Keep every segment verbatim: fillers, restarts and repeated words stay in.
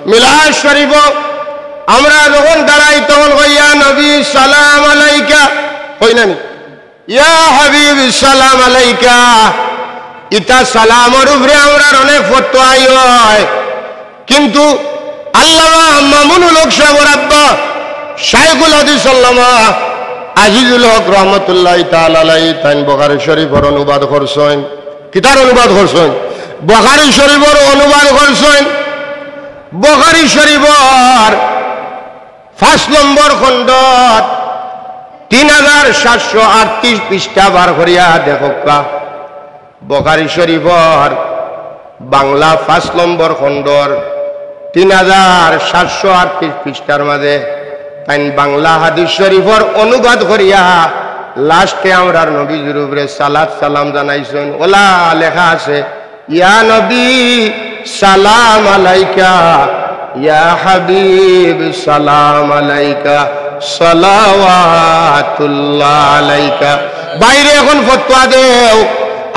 মিলাদ শরীফো আমরা যখন দাঁড়াই তখন কই, "ইয়া নবী সালাম আলাইকা", কই না নি? "ইয়া হাবিব সালাম আলাইকা।" ইতা সালামর উপরে আমরার অনেক ফতোয়াই অয়, কিন্তু আল্লামা মামুনুল হক সাহেবর আব্বা শাইখুল হাদিস আল্লামা আজিজুল হক রহমতুল্লাহি তাআলা আলাইহি তাইন বুখারী শরীফর অনুবাদ করছইন। কিতার অনুবাদ করছইন? বুখারী শরীফর অনুবাদ করছইন। বুখারী শরীফর পাঁচ নম্বর খণ্ডত তিন হাজার সাতশো আটত্রিশ পৃষ্ঠা বার করিয়া দেখউক্কা। বুখারী শরীফর বাংলা পাঁচ নম্বর খণ্ডর তিন হাজার সাতশো আটত্রিশ পৃষ্ঠার মাঝে তাইন বাংলা হাদিস শরীফর অনুবাদ করিয়া লাস্টে আমরার নবীজির উপরে সালাত সালাম জানাইছইন। অলা লেখা আছে, "ইয়া নবী সালাম আলাইকা, ইয়া হাবিব সালাম আলাইকা, সালাওয়াতুল্লাহ আলাইকা।" বাইরে এখন ফতোয়া দেও,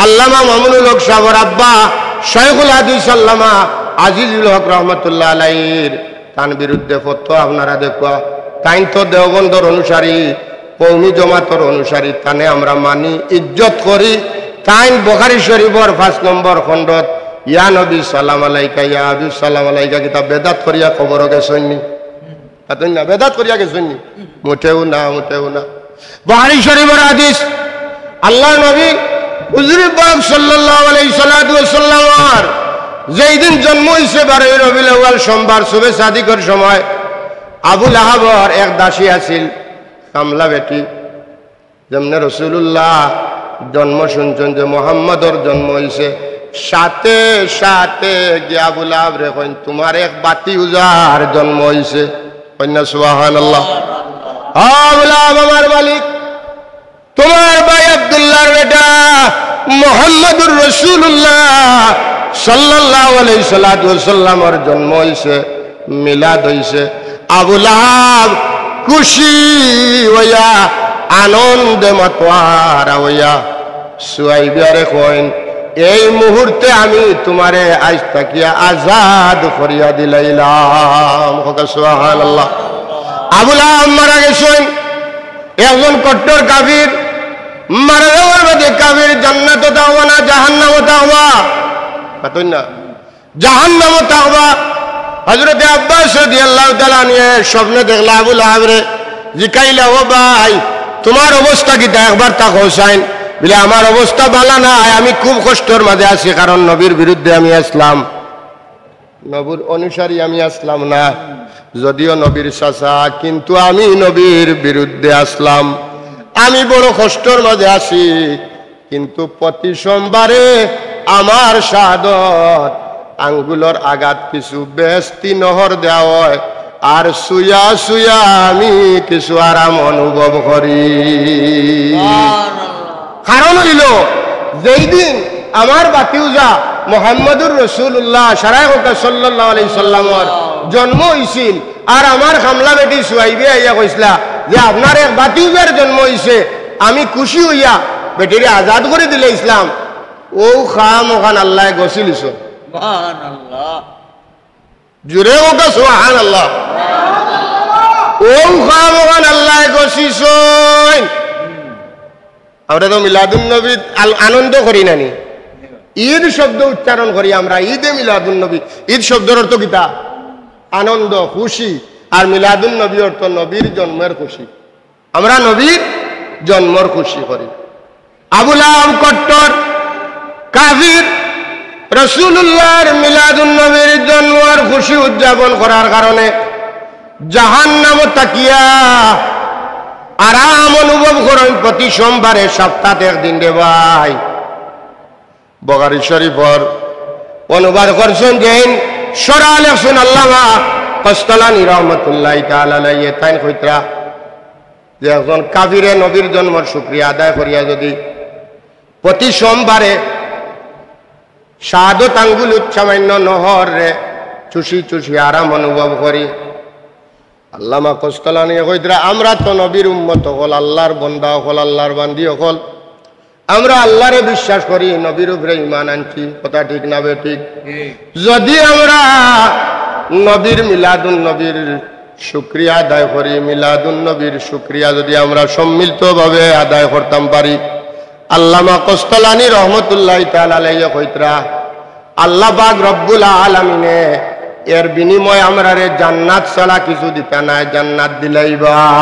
আল্লামা মামুনুল হক সাহেবর আব্বা শাইখুল হাদিস আল্লামা আজিজুল হক রহমতুল্লাহ আলাইহির তান বিরুদ্ধে ফতোয়া আপনারা দেখবা। তাইন তো দেওবন্দর অনুসারী, কওমি জমাতর অনুসারী, তানে আমরা মানি, ইজ্জত করি। তাইন বুখারী শরীফর পাঁচ নম্বর খণ্ডত "ইয়া নবী সালাম আলাইকা, ইয়া হাবিব সালাম আলাইকা" কিতা বেদাত করিয়া কবরো গেছইন নি? মাতইন না, বেদাত করিয়া গেছইন নি? মোটেও না, মোটেও না। বুখারী শরীফর হাদিস, আল্লার নবী হুজুরে পাক সাল্লাল্লাহু আলাইহি সাল্লাতু ওয়াসাল্লামর যেই দিন জন্ম অইছে, বারোই রবিউল আউয়াল, সোমবার, সুবে সাদিকর সময়, আবু লাহাবর এক দাসী আছিল, কামলা বেটি। যেমনে রসুলুল্লাহ জন্ম শুনছইন যে মোহাম্মদর জন্ম অইছে, সাথে সাথে গিয়া আবু লাহাবরে কইন, "তুমার এক ভাতিজার জন্ম অইছে।" কইন না সুবহানাল্লাহ। "ও আবু লাহাব, আমার মালিক, তুমার ভাই আব্দুল্লাহর বেটা মুহাম্মাদুর রাসূলুল্লাহ সাল্লাল্লাহু আলাইহি সাল্লাতু ওয়াসাল্লামর জন্ম অইছে, মিলাদ অইছে।" আবু লাহাব খুশি অইয়া, আনন্দে মাতোয়ারা অইয়া সুয়াইবিয়ারে কইন, "এই মুহূর্তে আমি তুমারে আইজ থাকিয়া আজাদ করিয়া দিলাইলাম।" কউক্কা সুবহানাল্লাহ। আবু লাহাব মারা গেছইন, একজন কট্টর কাফির, মারা যাওয়ার বাদে কাফির জান্নাতো থাকবা না, জাহান্নামো থাকবা? মাতইন না। জাহান্নামো থাকবা। হযরতে আব্বাস রাদিয়াল্লাহু তাআলা আনহু স্বপ্নে দেখলা আবু লাহাবরে, জিকাইলা, "ও ভাই, তুমার অবস্থা কিতা? একবার তা কও চাইন।" বলে, "আমার অবস্থা ভালা নায়, আমি খুব কষ্টর মাঝে আছি, কারণ নবীর বিরুদ্ধে আমি আছলাম, নবীর অনুসারী আমি আছলাম না, যদিও নবীর চাচা, কিন্তু আমি নবীর বিরুদ্ধে আছলাম, আমি বড় কষ্টর মাঝে আছি।" কিন্তু প্রতি সোমবারে আমার শাহাদত আঙ্গুলর আগাত কিছু বেহেস্তি নহর দেওয়া অয়, আর ছুইয়া ছুইয়া আমি কিছু আরাম অনুভব করি। কারণ অইলো, যেই দিন আমার ভাতিজা মুহাম্মাদুর রাসূলুল্লাহ সারায় কউক্কা সাল্লাল্লাহু আলাইহি সাল্লামর জন্ম অইছিল, আর আমার কামলা বেটি সুয়াইবে আইয়া কইছলা যে, "আপনার এক ভাতিজার জন্ম অইছে, আমি খুশি অইয়া বেটিরে আজাদ করি দিলাইছলাম।" অউ কাম অখান আল্লায় গছিলিছইন। সুবহানাল্লাহ। জোরে কউক্কা সুবহানাল্লাহ। অউ কাম অখান আল্লায় গছিছইন। আমরা তো মিলাদুন নবীত আল-, আনন্দ করি না নি? ঈদ শব্দ উচ্চারণ করি আমরা, ঈদে মিলাদুন নবী। ঈদ শব্দর অর্থ কিতা? আনন্দ, খুশি। আর মিলাদুন নবী অর্থ নবীর জন্মের খুশি। আমরা নবীর জন্মর খুশি করি। আবু লাহাব কট্টর কাফির, রাসূলুল্লাহর মিলাদুন নবীর জন্মর খুশি উদযাপন করার কারণে জাহান্নামো থাকিয়া আরাম অনুভব করইন প্রতি সোমবারে, সপ্তাত একদিন রে ভাই। বুখারী শরীফর অনুবাদ করছইন যেইন, শরহ লেখছইন আল্লামা কস্তলানী রহমতুল্লাহি তাআলা আলাইহি। তাইন কইতরা যে একজন কাফিরে নবীর জন্মর শুকরিয়া আদায় করিয়া যদি প্রতি সোমবারে শাহাদত আঙ্গুলুত সামান্য নহররে চুষি চুষি আরাম অনুভব করি। আল্লামা কস্তলানীয়ে কইতরা, আমরা তো নবীর উম্মত অকল, আল্লার বন্দা অকল, আল্লার বান্দি অকল, আমরা আল্লারে বিশ্বাস করি, নবীর উপরে ঈমান আনছি, কথা ঠিক না বেঠিক? ঠিক। যদি আমরা নবীর, মিলাদুন নবীর শুকরিয়া আদায় করি। মিলাদুন নবীর শুকরিয়া যদি আমরা সম্মিলিতভাবে আদায় করতাম পারি, আল্লামা কস্তলানী রহমতুল্লাহি তাআলা আলাইহি কইতরা, আল্লাহ পাক রব্বুল আলামিনে এর বিনিময়ে আমরারে জান্নাত ছাড়া কিছু দিতা নায়, জান্নাত দিলাইবা।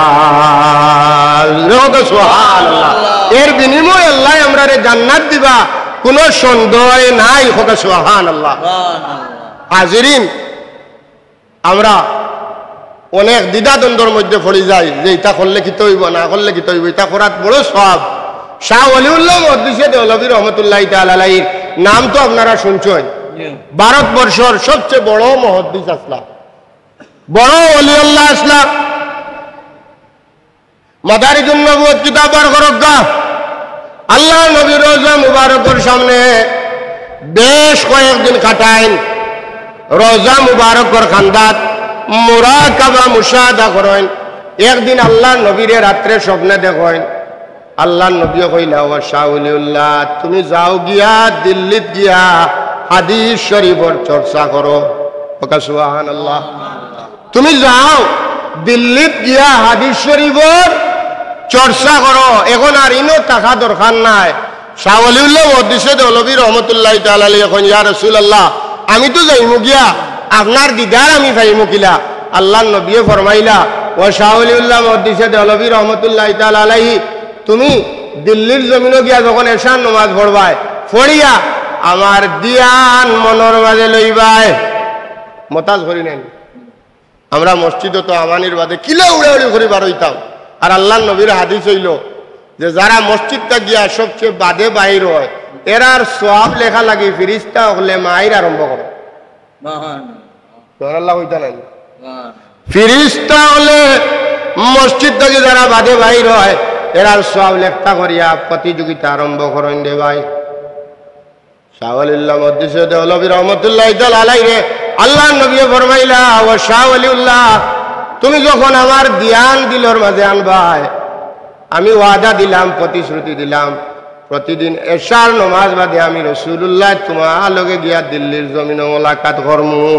জোরে কও সুবহানাল্লাহ। এর বিনিময়ে আল্লাহ আমরারে জান্নাত দিবা, কোনো সন্দেহ নাই। কও সুবহানাল্লাহ। হাজিরিন, আমরা অনেক দ্বিধাদ্বন্দ্বর মধ্যে পড়ি যাই যে ইটা করলে কিতা অইবো, না করলে কিতা অইবো, ইটা করাত বড় সওয়াব। শাহ ওলিউল্লাহ মুহাদ্দিসে দেহলভী রহমতুল্লাহি তাআলা আলাইহির নাম তো আপনারা শুনছইন। ভারতবর্ষর সবচেয়ে বড় মুহাদ্দিস আছলা, বড় ওলিউল্লাহ আছলা। মাদারিজুন নবুওয়াত কিতাব বার করউক্কা। আল্লাহর নবীর রওজা মুবারকর সামনে বেশ কয়েকদিন কাটাইন, রওজা মুবারকর কান্দাত মুরাকাবা মুশাহাদা করইন। একদিন আল্লাহর নবীরে রাত্রে স্বপ্নে দেখইন। আল্লাহর নবীয়ে কইলা, "ও শাহ ওলিউল্লাহ, তুমি যাও গিয়া দিল্লিত গিয়া হাদিস শরীফর চর্চা করো।" কও সুবহানাল্লাহ। তুমি যাও, দিল্লিত গিয়া হাদিস শরীফর চর্চা করো, এখন আর ইনো থাকা দরকার নাই। শাহ ওলিউল্লাহ মুহাদ্দিসে দেহলভী রহমতুল্লাহি তাআলা আলাইহি কইন, "ইয়া রাসূলুল্লাহ, আমি তো যাইমু গিয়া, আপনার দিদার আমি পাইমু কিলা?" আল্লাহর নবীয়ে ফরমাইলা, "ও শাহ ওলিউল্লাহ মুহাদ্দিসে দেহলভী রহমতুল্লাহি তাআলা আলাইহি, তুমি দিল্লির জমিনো গিয়া যখন এশার নমাজ পড়বায়, পড়িয়া আমার দিয়ান মনর মাঝে লইবায়।" মতাজ করি নেন। আমরা মসজিদো তো আমানির বাদে কিলা উড়াউড়ি করি বার অইতাম। আর আল্লাহর নবীর হাদিস অইলো যে যারা মসজিদটা গিয়া সবচেয়ে বাদে বাইর অয়, এরার সওয়াব লেখা লাগি ফিরিস্তা অকলে মাইর আরম্ভ করে। সুবহানাল্লাহ কইতা নায়। ফিরিস্তা অকলে মসজিদ থাকি যারা বাদে বাইর অয়, এরার সওয়াব লেখতা করিয়া প্রতিযোগিতা আরম্ভ করইন রে ভাই। শাহ ওলিউল্লাহ মুহাদ্দিসে দেহলভী রহমতুল্লাহি তাআলা আলাইহিরে আল্লাহর নবীয়ে ফরমাইলা, "ও শাহ ওলিউল্লাহ, তুমি যখন আমার দিয়ান দিলর মাঝে আনবায়, আমি ওয়াদা দিলাম, প্রতিশ্রুতি দিলাম, প্রতিদিন এশার নমাজ বাদে আমি রাসূলুল্লাহ তুমার লগে গিয়া দিল্লির জমিনো মোলাকাত করমু।"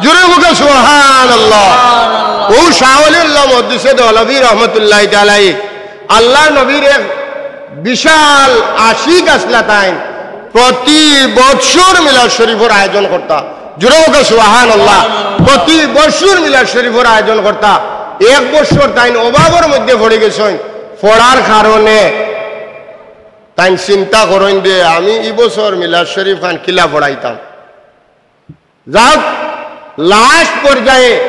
জোরে কও সুবহানাল্লাহ। ও শাহ ওলিউল্লাহ মুহাদ্দিসে দেহলভী রহমতুল্লাহি তাআলা আলাইহি আল্লাহর নবীর এক বিশাল আশিক আছলা তাইন। প্রতি বৎসর মিলাদ শরীফর আয়োজন করতা। জোরে কও সুবহানাল্লাহ। প্রতি বৎসর মিলাদ শরীফর আয়োজন করতা। এক বৎসর তাইন অভাবর মধ্যে পড়ি গেছইন। পড়ার কারণে তাইন চিন্তা করইন যে, "আমি ই বছর মিলাদ শরীফ খান কিলা পড়াইতাম?" যাউক, লাস্ট পর্যায়ে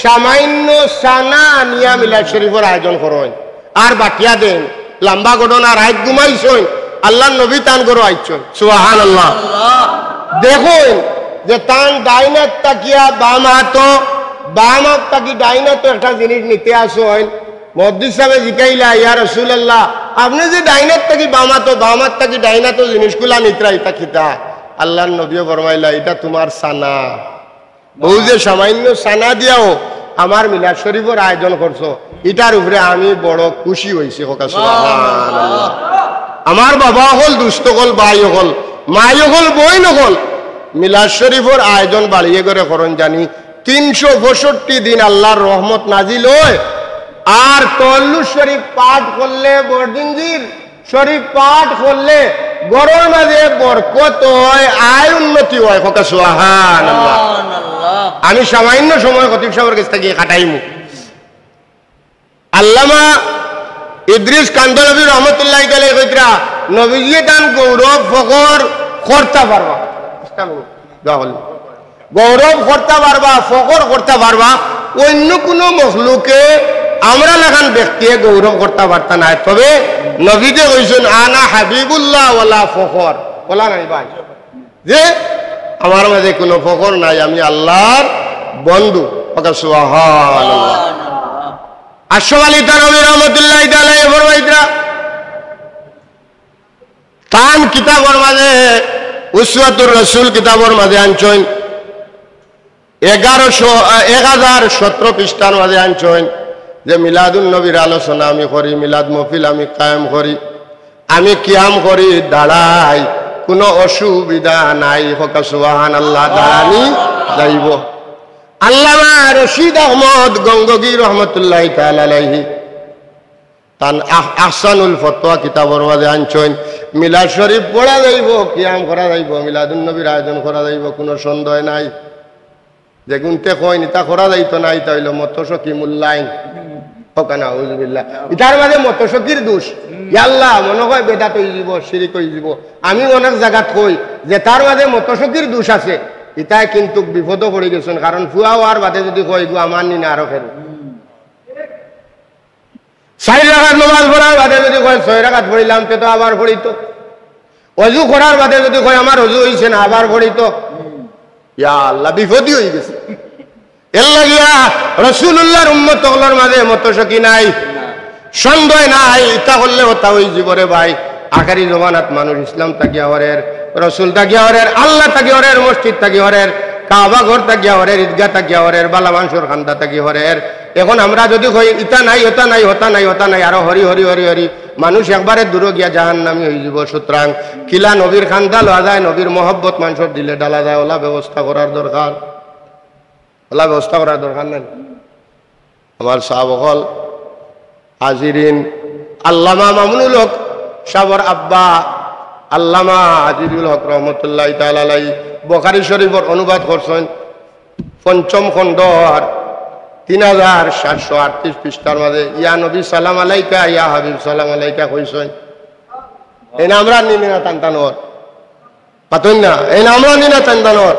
সামান্য চানা আনিয়া মিলাদ শরীফর আয়োজন করইন, আর বাটিয়া দেইন। লম্বা ঘটনা, রাইত ঘুমাইছইন, আল্লাহর নবী তান ঘরো আইছইন। সুবহানাল্লাহ। দেখইন যে তান ডাইন আত থাকিয়া বাম আতো, বাম আত থাকি ডাইন আতো একটা জিনিস নিতে আছইন। মুহাদ্দিস সাহেবে জিকাইলা, "ইয়া রাসূলুল্লাহ, আপনে যে ডাইন আত থাকি বাম আতো, বাম আত থাকি ডাইন আতো জিনিসগুলা নিতরা, ইতা কিতা?" আল্লাহর নবীয়ে ফরমাইলা, "ইতা তুমার চানা। অউ যে সামান্য চানা দিয়াও আমার মিলাদ শরীফর আয়োজন করছো, ইটার উপরে আমি বড় খুশি অইছি।" কও সুবহানাল্লাহ। আমার বাবা অকল, দুস্ত অকল, ভাই অকল, মাই অকল, বইন অকল, মিলাদ শরীফর আয়োজন বাড়িয়ে করে করইন জানি, তিনশো পঁয়ষট্টি দিন আল্লাহর রহমত নাজিল অয়। আর তওয়াল্লুদ শরীফ পাঠ করলে, বড়দিনজির শরীফ পাঠ করলে ঘরর মাঝে বরকত অয়, আয় উন্নতি অয়। কও সুবহানাল্লাহ। আমি সামান্য সময় খতিব সাহেবর গেছ থাকি কাটাইমু। আল্লামা ইদ্রিস কান্দলভী রহমতুল্লাহি তাআলা কইতরা, নবীজিয়ে তান গৌরব ফখর করতা পারবা। দোয়া করলে। গৌরব করতা পারবা, ফখর করতা পারবা, অইন্য কুনু মখলুকে আমরার লাখান ব্যক্তিয়ে গৌরব করতা পারতা নায়। তবে নবীয়ে কইছইন, "আনা হাবিবুল্লাহ ওয়ালা ফখর।" বলা নাই ভাই? যে আমার মাঝে কুনু ফখর নাই, আমি আল্লাহর বন্ধু। কও সুবহানাল্লাহ। আশরাফ আলী থানভী রহমতুল্লাহি তাআলা আলাইহি ফরমাইতরা, তান কিতাবর মাঝে, উসওয়াতুর রাসূল কিতাবর মাঝে আনছইন, এগারোশো, আহ, এক হাজার সতেরো পৃষ্ঠার মাঝে আনছইন যে মিলাদুন নবীর আলোচনা আমি করি, মিলাদ মহফিল আমি কায়েম করি, আমি কিয়াম করি, দাঁড়াই, কুনু অসুবিধা নাই। কও সুবহানাল্লাহ। দাঁড়ানি যাইব। আল্লামা রশিদ আহমদ গঙ্গোহী রহমতুল্লাহি তাআলা আলাইহি তান আহ-, আহসানুল ফতোয়া কিতাবর মাঝে আনছইন, মিলাদ শরীফ পড়া যাইব, কিয়াম করা যাইব, মিলাদুন নবীর আয়োজন করা যাইব, কোনো সন্দেহ নাই। যেগুনতে কইন ইতা করা যাইতো না, ইতা অইলো মতশকি মূল্যায়ন। কউক্কা নাউজুবিল্লাহ। ইতার মাঝে মতশকির দোষ। ইয়া আল্লাহ, মনো কয় বেদাত অইযিবো, শিরিক অইযিবো। আমি অনেক জাগাত কই যে তার মাঝে মতশকির দোষ আছে, ইতায় কিন্তুক বিপদো পড়ি গেছইন, কারণ পুয়া অওয়ার বাদে যুদি কয়, "ইগু আমার নি না আরো কেউর।" চাইর রাকাত নমাজ পড়ার বাদে যুদি কয়, "ছয় রাকাত পড়িলাম, তে তো আবার পড়িতো।" অজু করার বাদে যুদি কয়, "আমার অজু অইছে না, আবার পড়িতো।" ইয়া আল্লাহ, বিপদই অইগেছে। এর লাগিয়া রাসূলুল্লাহর উম্মত অকলর মাঝে মতশকি নাই, সন্দেহ নাই। ইতা করলে অতা অইযিবো রে ভাই। আখেরি জমানাত মানুষ ইসলাম থাকিয়া হরের, রসুল থাকিয়া হরের, আল্লাহ থাকিয়া হরের, মসজিদ থাকিয়া হরের, কাবা ঘর থাকিয়া হরের, ঈদগাহ থাকিয়া হরের, বালা মানষর কান্দা থাকিয়া হরের। এখন আমরা যুদি কই, "ইতা নাই, অতা নাই, হতা নাই, হতা নাই", আরো হরি, হরি, হরি, হরি, মানুষ একবারে দূরো গিয়া জাহান্নামী অইযিবো। সুতরাং কিলা নবীর কান্দা লওয়া যায়, নবীর মহব্বত মানষর দিলে ঢালা যায়, অলা ব্যবস্থা করার দরকার, অলা ব্যবস্থা করার দরকার নাই। আমার সাব অকল, হাজিরিন, আল্লামা মামুনুল হক সাবর আব্বা আল্লামা আজিজুল হক রহমতুল্লাহি তাআলা আলাইহি বুখারী শরীফর অনুবাদ করছইন পঞ্চম খণ্ডর তিন হাজার সাতশো আটত্রিশ পৃষ্ঠার মাঝে, "ইয়া নবী সালাম আলাইকা, ইয়া হাবিব সালাম আলাইকা" কইছইন। এইন আমরার নি না তান তানর? পাতইন না, এইন আমরার নি না তান তানর?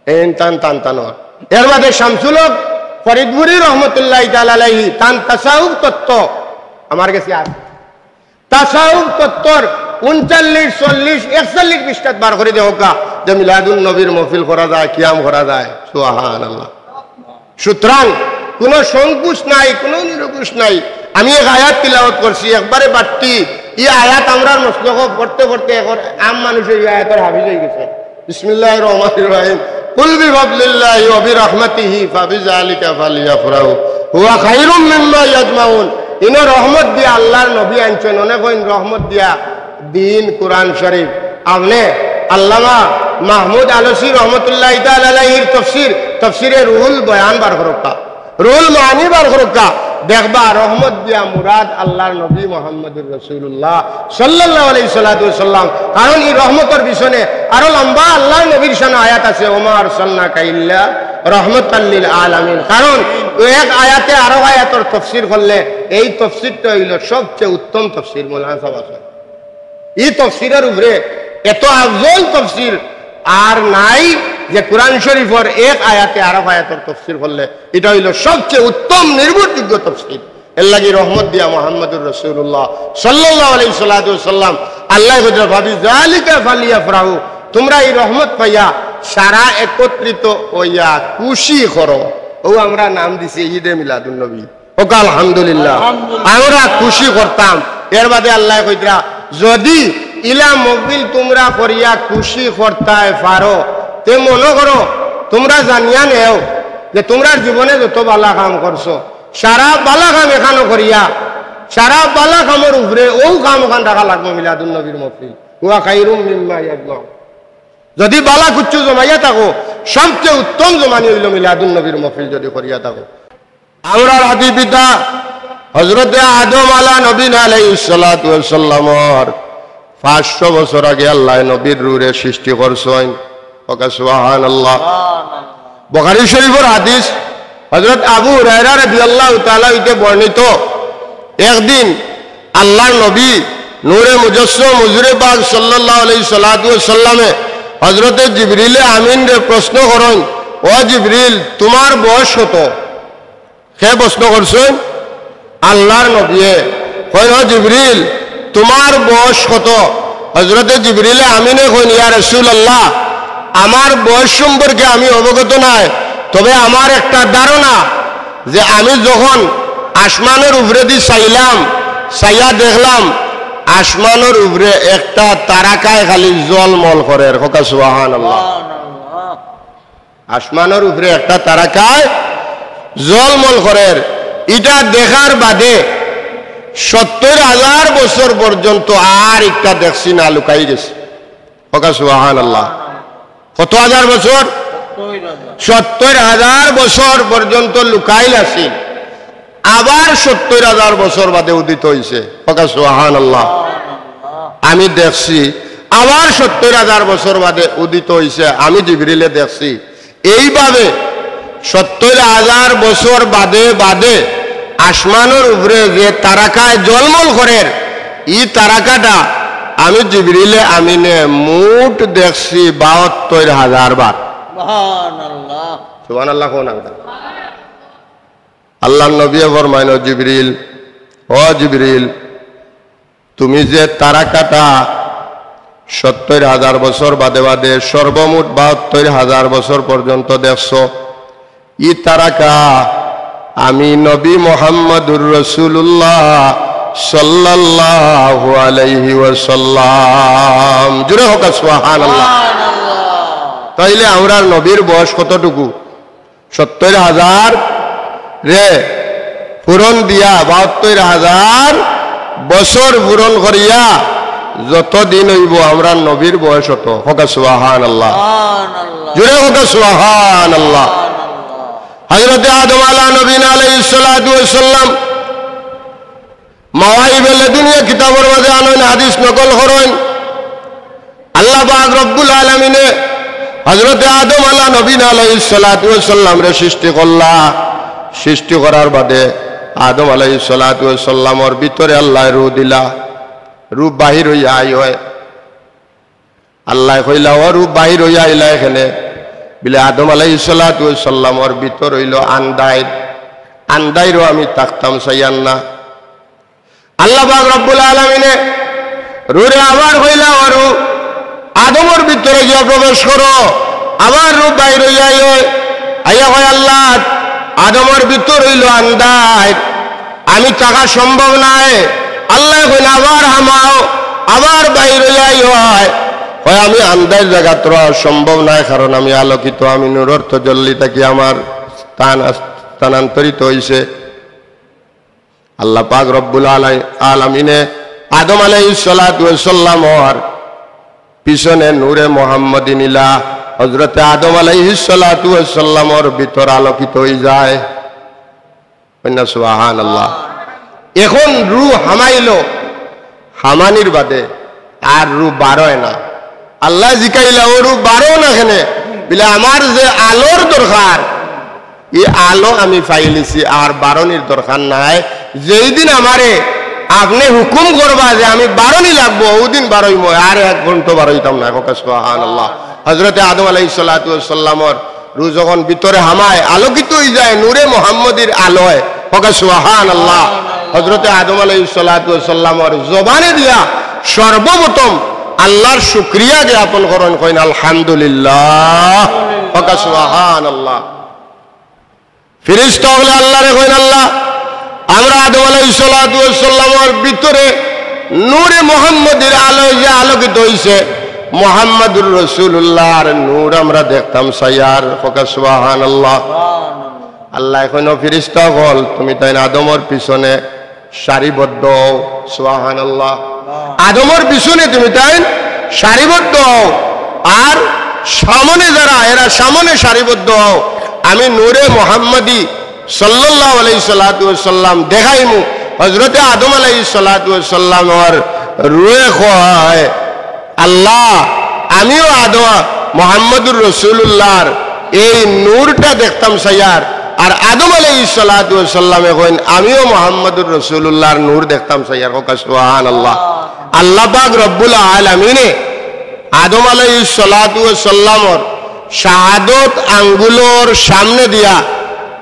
এইন তান তান তানর। এর মাঝে শামসুল হক ফরিদপুরী রহমতুল্লাহি তাআলা আলাইহি তান তাসাউফ তত্ত্ব আমার গেছে আছে। তাসাউফ তত্ত্বর ঊনচল্লিশ, চল্লিশ, একচল্লিশ পৃষ্ঠাত বার করি দেখউক্কা যে মিলাদুন নবীর মহফিল করা যায়, কিয়াম করা যায়। সুবহানাল্লাহ। সুতরাং কোনো সংকোচ নাই, কোনো নিরঙ্কুশ নাই। আমি এক আয়াত তিলাওয়াত করছি, একবারে বাট্টি। ই আয়াত আমরার মসলকো পড়তে পড়তে এখন আম মানুষ ই আয়াতর হাফিজ অইগেছে। বিসমিল্লাহির রহমানির রহিম। কুল বিফাদলিল্লাহি ওয়া বিরাহমাতিহি ফাবিযালিকা ফালইয়াফরাহু হুয়া খায়রুম মিম্মা ইয়াজমাউন। ইনো রহমত দিয়া আল্লাহর নবী আনছইন, অনে কইন রহমত দিয়া দ্বীন, কুরআন শরীফ। আপনে আল্লামা মাহমুদ আলসি রহমতুল্লাহি তাআলা আলাইহির তফসির, তফসিরে রুহুল বয়ান বার করউক্কা, রুহুল মাআনি বার করউক্কা, দেখবা রহমত দিয়া মুরাদ আল্লাহর নবী মুহাম্মদুর রাসূলুল্লাহ সাল্লাল্লাহু আলাইহি সাল্লাতু ওয়াসাল্লাম। কারণ ই রহমতর পিছনে আরো লম্বা আল্লাহর নবীর শানো আয়াত আছে, "ওমা আরসালনাকা ইল্লা রাহমাতাল লিল আলামিন।" কারণ অউ এক আয়াতে আরো আয়াতর তফসির করলে এই তফসিরটা অইলো সবচেয়ে উত্তম তফসির। মৌলানা সাব আছে ই তফসিরর উপরে এত আফজল তফসির আর নাই, যে কুরআন শরীফর এক আয়াতে আরো আয়াতর তফসির করলে ইটা অইলো সবচেয়ে উত্তম নির্ভরযোগ্য তফসির। এর লাগি রহমত দিয়া মুহাম্মদুর রাসূলুল্লাহ সাল্লাল্লাহু আলাইহি সাল্লাতু ওয়াসাল্লাম, আল্লাহ কইরা, "ফাবিযালিকা ফালইয়াফরাহু", তুমরা ই রহমত পাইয়া সারা একত্রিত অইয়া খুশি করো। অউ আমরা নাম দিছি ঈদে মিলাদুন নবী। কউক্কা আলহামদুলিল্লাহ। আলহামদুলিল্লাহ। আমরা খুশি করতাম। এর বাদে আল্লায় কইতরা, "যুদি ইলা মহফিল তুমরা করিয়া খুশি করতায় পারো, তে মনো করো, তুমরা জানিয়া নেও যে তুমরার জীবনে যত বালা কাম করছো, সারা বালা কাম এখানো করিয়া, সারা বালা কামর উপরে অউ কাম অখান রাখা লাগবো মিলাদুন নবীর মহফিল। হুয়া খায়রুম মিম্মা ইয়াজমাউন। যুদি বালা কুচ্ছু জমাইয়া থাকো, সবচেয়ে উত্তম জমানি অইলো মিলাদুন নবীর মহফিল যুদি করিয়া থাকো।" আমরার আদি পিতা হযরতে আদম আলা নবীনা আলাইহিস সালাতু ওয়াস সালামর পাঁচশো বছর আগে আল্লায় নবীর রুহরে সৃষ্টি করছইন। কউক্কা সুবহানাল্লাহ। বুখারী শরীফর হাদিস, হযরত আবু হুরায়রা রাদিয়াল্লাহু তাআলা হইতে বর্ণিত, একদিন আল্লাহর নবী নূরে মুজাসসাম হুজুরে পাক সাল্লাল্লাহু আলাইহি সাল্লাতু ওয়াস সাল্লামে হযরতে জিবরিলে আমিনরে প্রশ্ন করইন, "ও জিবরিল, তুমার বয়স কত?" কে প্রশ্ন করছইন? আল্লাহর নবীয়ে। কইন, "ও জিবরিল, তুমার বয়স কত?" হযরতে জিবরিলে আমিনে কইন, "ইয়া রাসূলুল্লাহ, আমার বয়স সম্পর্কে আমি অবগত নায়, তবে আমার একটা ধারণা যে আমি যখন আসমানর উপরেদি চাইলাম, চাইয়া দেখলাম আসমানর উপরে একটা তারকায় খালি জলমল করের।" কউক্কা সুবহানাল্লাহ। আসমানর উপরে একটা তারকায় জলমল করের। ইটা দেখার বাদে সত্তর হাজার বছর পর্যন্ত আর ইটা দেখছি না, লুকাই গেছে। কউক্কা সুবহানাল্লাহ। কত হাজার বছর? সত্তইর হাজার বছর পর্যন্ত লুকাইল আছিল, আবার সত্তইর হাজার বছর বাদে উদিত অইছে। কউক্কা সুবহানাল্লাহ। আমি দেখছি, আবার সত্তইর হাজার বছর বাদে উদিত অইছে, আমি জিবরিলে দেখছি। এইভাবে সত্তইর হাজার বছর বাদে বাদে আসমানর উপরে যে তারাকায় ঝলমল করের, ই তারাকাটা আমি জিবরিলে আমিনে মোট দেখছি বাহাত্তইর হাজার বার। সুবহানাল্লাহ। সুবহানাল্লাহ কও না। আল্লাহর নবীয়ে ফরমাইন, "ও জিবরিল, ও জিবরিল, তুমি যে তারাকাটা সত্তইর হাজার বছর বাদে বাদে সর্বমোট বাহাত্তইর হাজার বছর পর্যন্ত দেখছো, ই তারাকা আমি নবী মুহাম্মাদুর রাসূলুল্লাহ সাল্লাল্লাহু আলাইহি ওয়াসাল্লাম।" জোরে কউক্কা সুবহানাল্লাহ। তাইলে আমরার নবীর বয়স কতটুকু? সত্তইর হাজার রে পূরণ দিয়া, বাহাত্তইর হাজার বছর পূরণ করিয়া যত দিন অইবো, আমরার নবীর বয়স অত। কউক্কা সুবহানাল্লাহ। সুবহানাল্লাহ। জোরে কউক্কা সুবহানাল্লাহ। সুবহানাল্লাহ। হযরতে আদম আলা নবীনা আলাইহিস সালাতু ওয়াস সালাম মাওয়াহিবে লাদুনিয়া কিতাবর মাঝে আনইন, হাদিস নকল করইন। আল্লাহ পাক রব্বুল আলামিনে হযরতে আদম আলা নবীনা আলাইহিস সালাতু ওয়াস সালামরে সৃষ্টি করলা। সৃষ্টি করার বাদে আদম আলাইহিস সালাতু ওয়াস সালামর ভিতরে আল্লায় রূহ দিলা। রূহ বাহির অইয়া আয় অয়। আল্লায় কইলা, "ও রূহ, বাহির অইয়া আইলায় কেনে?" বিলে, "আদম আলাইহিস সালাতু ওয়াস সালামর ভিতর অইলো আন্দাইর, আন্দাইরো আমি থাকতাম চাইয়ার না।" আল্লাহ পাক রব্বুল আলামিনে রূহরে আবার কইলা, "ও রূহ, আদমর ভিতরে গিয়া প্রবেশ করো।" আবার রূহ বাহির অইয়া আয় অয়, আইয়া কয়, "আল্লাহ, আদমর ভিতর অইলো আন্দাইর, আমি থাকা সম্ভব নায়।" আল্লায় কইন, "আবার হামাও।" আবার বাহির অইয়া আয় অয়, কয়, "আমি আন্দাইর জাগাত রওয়া সম্ভব নায়, কারণ আমি আলোকিত, আমি নূরর তজল্লি থাকি আমার স্থান আস-, স্থানান্তরিত অইছে।" আল্লাহ পাক রব্বুল আলাই-, আলামিনে আদম আলাইহিস সালাতু ওয়াস সালামর পিছনে নূরে মুহাম্মদী নিলা। হযরতে আদম আলাইহিস সালাতু ওয়াস সালামর ভিতর আলোকিত অইযায়। কইন না সুবহানাল্লাহ। এখন রূহ হামাইলো, হামানির বাদে আর রূহ বারয় না। আল্লায় জিকাইলা, "ও রূহ বারও না কেনে?" বিলে, "আমার যে আলোর দরকার, ই আলো আমি পাইলিছি, আর বারনির দরকার নাই। যেইদিন আমারে আপনে হুকুম করবা যে আমি বারনি লাগবো, অউদিন বারইমু, আর এক ঘন্টা বারইতাম না।" কউক্কা সুবহানাল্লাহ। হযরতে আদম আলাইহিস সালাতু ওয়াস সালামর রূহ যখন ভিতরে হামায়, আলোকিত অইযায় নূরে মুহাম্মদীর আলোয়। কউক্কা সুবহানাল্লাহ। হযরতে আদম আলাইহিস সালাতু ওয়াস সালামর জবানে দিয়া সর্বপ্রথম আল্লাহর শুকরিয়া জ্ঞাপন করইন, কইন, "আলহামদুলিল্লাহ।" কউক্কা সুবহানাল্লাহ। ফিরিস্তা অকলে আল্লাহরে কইন, "আল্লাহ, আমরা আদম আলাইহিস সালাতু ওয়াস সালামর ভিতরে নূরে মুহাম্মদীর আলোয় যে আলোকিত অইছে, মুহাম্মাদুর রাসূলুল্লাহর নূর আমরা দেখতাম চাইয়ার।" কউক্কা সুবহানাল্লাহ। আল্লায় কইন, "ও ফিরিস্তা অকল, তুমি তাইন আদমর পিছনে সারিবদ্ধ অও।" সুবহানাল্লাহ। আদমর পিছনে তুমি তাইন সারিবদ্ধ অও, আর সামনে যারা, এরা সামনে সারিবদ্ধ অও। আমি নূরে মুহাম্মদী সাল্লাল্লাহু আলাইহিস সালাতু ওয়াস সালাম দেখাইমু। হযরতে আদম আলাইহিস সালাতু ওয়াস সালামর রূহে কয়, "আল্লাহ, আমিও আদম, মুহাম্মাদুর রাসূলুল্লাহর এই নূরটা দেখতাম চাইয়ার।" আর আদম আলাইহিস সালাতু ওয়াস সালামে কইন, "আমিও মুহাম্মাদুর রাসূলুল্লাহর নূর দেখতাম চাইয়ার।" কউক্কা সুবহানাল্লাহ। আল্লাহ পাক রব্বুল আলামিনে আদম আলাইহিস সালাতু ওয়াস সালামর শাহাদত আঙ্গুলর সামনে দিয়া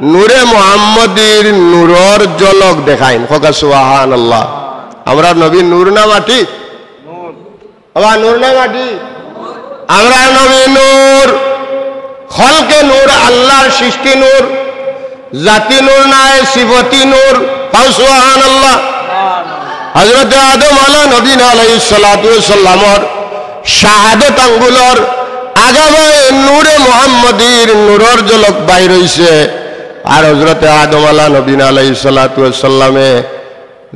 নূরে মুহাম্মদীর নূরর ঝলক দেখাইন। কউক্কা সুবহানাল্লাহ। আমরার নবী নূর না মাটি? বাবা, নূর না মাটি? আমরার নবী নূর, খলকে নূর, আল্লাহর সৃষ্টি নূর, জাতি নূর নায়, সিফতি নূর। কও সুবহানাল্লাহ। হযরতে আদম আলা নবীনা আলাইহিস সালাতু ওয়াস সালামর শাহাদত আঙ্গুলর আগাবায় নূরে মুহাম্মদীর নূরর ঝলক বাইর অইছে। আর হযরতে আদম আলা নবীনা আলাইহিস সালাতু ওয়াস সালামে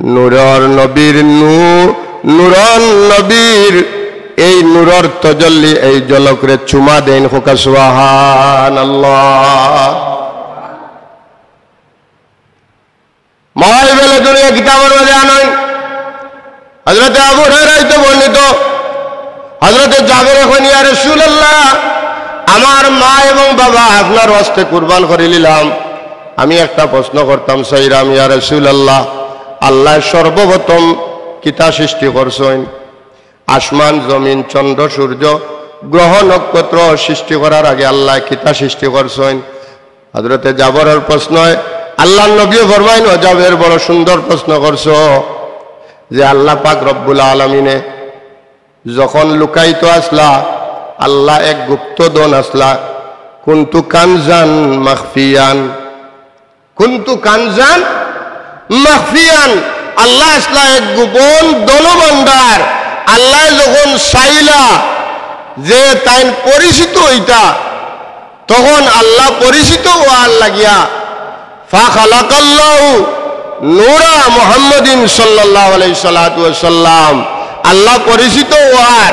নূরর নবীর নূ-, নূরর নবীর এই নূরর তজল্লি, এই ঝলকরে চুমা দেইন, কউক্কা সুবহানাল্লাহ। মাই বেলে দুনিয়া কিতাবর মাঝে আনইন। হযরতে আবু হুরায়রা হইতে বর্ণিত, হযরতে জাবেরে কইন, "ইয়া রাসূলুল্লাহ, আমার মা এবং বাবা আপনার ওয়াস্তে কুরবান করিলিলাম। আমি একটা প্রশ্ন করতাম চাইরাম, ইয়া রাসূলুল্লাহ, আল্লায় সর্বপ্রথম কিতা সৃষ্টি করছইন?" আসমান, জমিন, চন্দ্র, সূর্য, গ্রহ, নক্ষত্র সৃষ্টি করার আগে আল্লায় কিতা সৃষ্টি করছইন? হযরতে জাবেরর প্রশ্নয় আল্লাহর নবীয়ে ফরমাইন, "ও জাবের, বড় সুন্দর প্রশ্ন করছো, যে আল্লাহ পাক রব্বুল আলামিনে যখন লুকায়িত আছলা, আল্লাহ এক গুপ্ত ধন আছলা, কুনতু কানজান মাখফিয়ান।" কুনতু কানজান মাখফিয়ান, আল্লাহ আছলা এক গোপন ধনভাণ্ডার। আল্লায় যখন চাইলা যে তাইন পরিচিত অইতা, তখন আল্লাহ পরিচিত অওয়ার লাগিয়া, ফাখালাকাল্লাহু নূরা মুহাম্মাদিন সাল্লাল্লাহু আলাইহি সাল্লাতু ওয়াসাল্লাম, আল্লাহ পরিচিত অওয়ার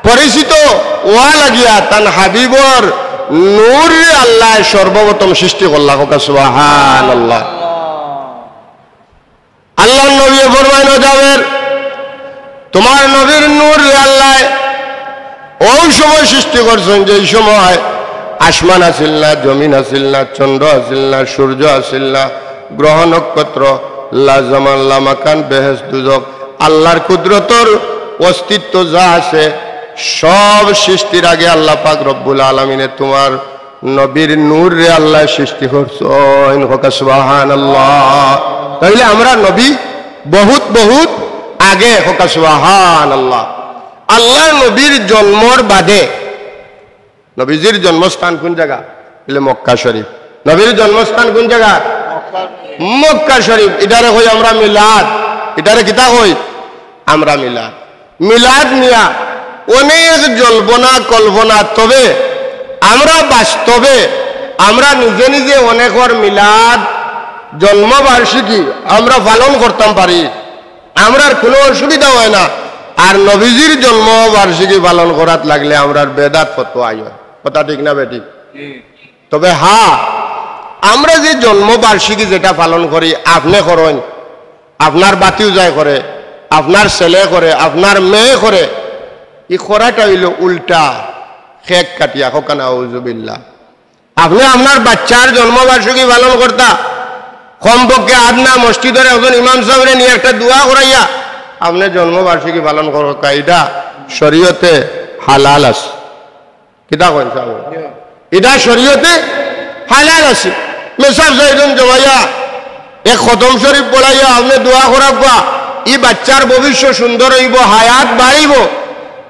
পরিচিত অওয়া লাগিয়া তান হাবিবর নূররে আল্লায় সর্বপ্রথম সৃষ্টি করলা। কউক্কা সুবহানাল্লাহ। আল্লাহর নবীয়ে ফরমাইন, "ও জাবের, তুমার নবীর নূররে আল্লায় অউ সময় সৃষ্টি করছইন, যেই সময় আসমান আছিল না, জমিন আছিল না, চন্দ্র আছিল না, সূর্য আছিল না, গ্রহ নক্ষত্র, লা জামান লা মাকান, বেহেশত দুজখ, আল্লাহর কুদরতর অস্তিত্ব যা আছে, সব সৃষ্টির আগে আল্লাহ পাক রব্বুল আলামিনে তুমার নবীর নূররে আল্লায় সৃষ্টি করছইন।" কউক্কা সুবহানাল্লাহ। তাইলে আমরার নবী বহুত বহুত আগে। কউক্কা সুবহানাল্লাহ। আল্লাহর নবীর জন্মর বাদে নবীজির জন্মস্থান কুন জাগা? অইলে মক্কা শরীফ। নবীর জন্মস্থান কুন জাগা? মক্কা শরীফ। ইটারে কই আমরা মিলাদ। ইটারে কিতা কই? আমরা মিলাদ। মিলাদ নিয়া অনেক জল্পনা কল্পনা, তবে আমরা বাস্তবে আমরা নিজে নিজে অনেকর মিলাদ জন্মবার্ষিকী আমরা পালন করতাম পারি, আমরার কুনু অসুবিধা অয় না। আর নবীজির জন্মবার্ষিকী পালন করাত লাগলে আমরার বেদাত ফতোয়া অয়। কথা ঠিক না বেঠিক? তবে হ্যাঁ, আমরা যে জন্মবার্ষিকী যেটা পালন করি, আপনে করইন, আপনার বাতিজায় করে, আপনার ছেলে করে, আপনার মেয়ে করে, ই করাটা অইলো উল্টা, কেক কাটিয়া। কউক্কা নাউজুবিল্লাহ। আপনে আপনার বাচ্চার জন্মবার্ষিকী পালন করতা, কমপক্ষে আদনা মসজিদর একজন ইমাম সাবরে নিয়া একটা দোয়া করাইয়া আপনে জন্মবার্ষিকী পালন করউক্কা, ইটা শরীয়তে হালাল আছে। কিতা কইন সাব? ইটা শরীয়তে হালাল আছে। মেসাব চাইরজন জমাইয়া, এক খতম শরীফ পড়াইয়া আপনে দোয়া করাউক্কা, ই বাচ্চার ভবিষ্যৎ সুন্দর অইবো, হায়াত বাড়িবো।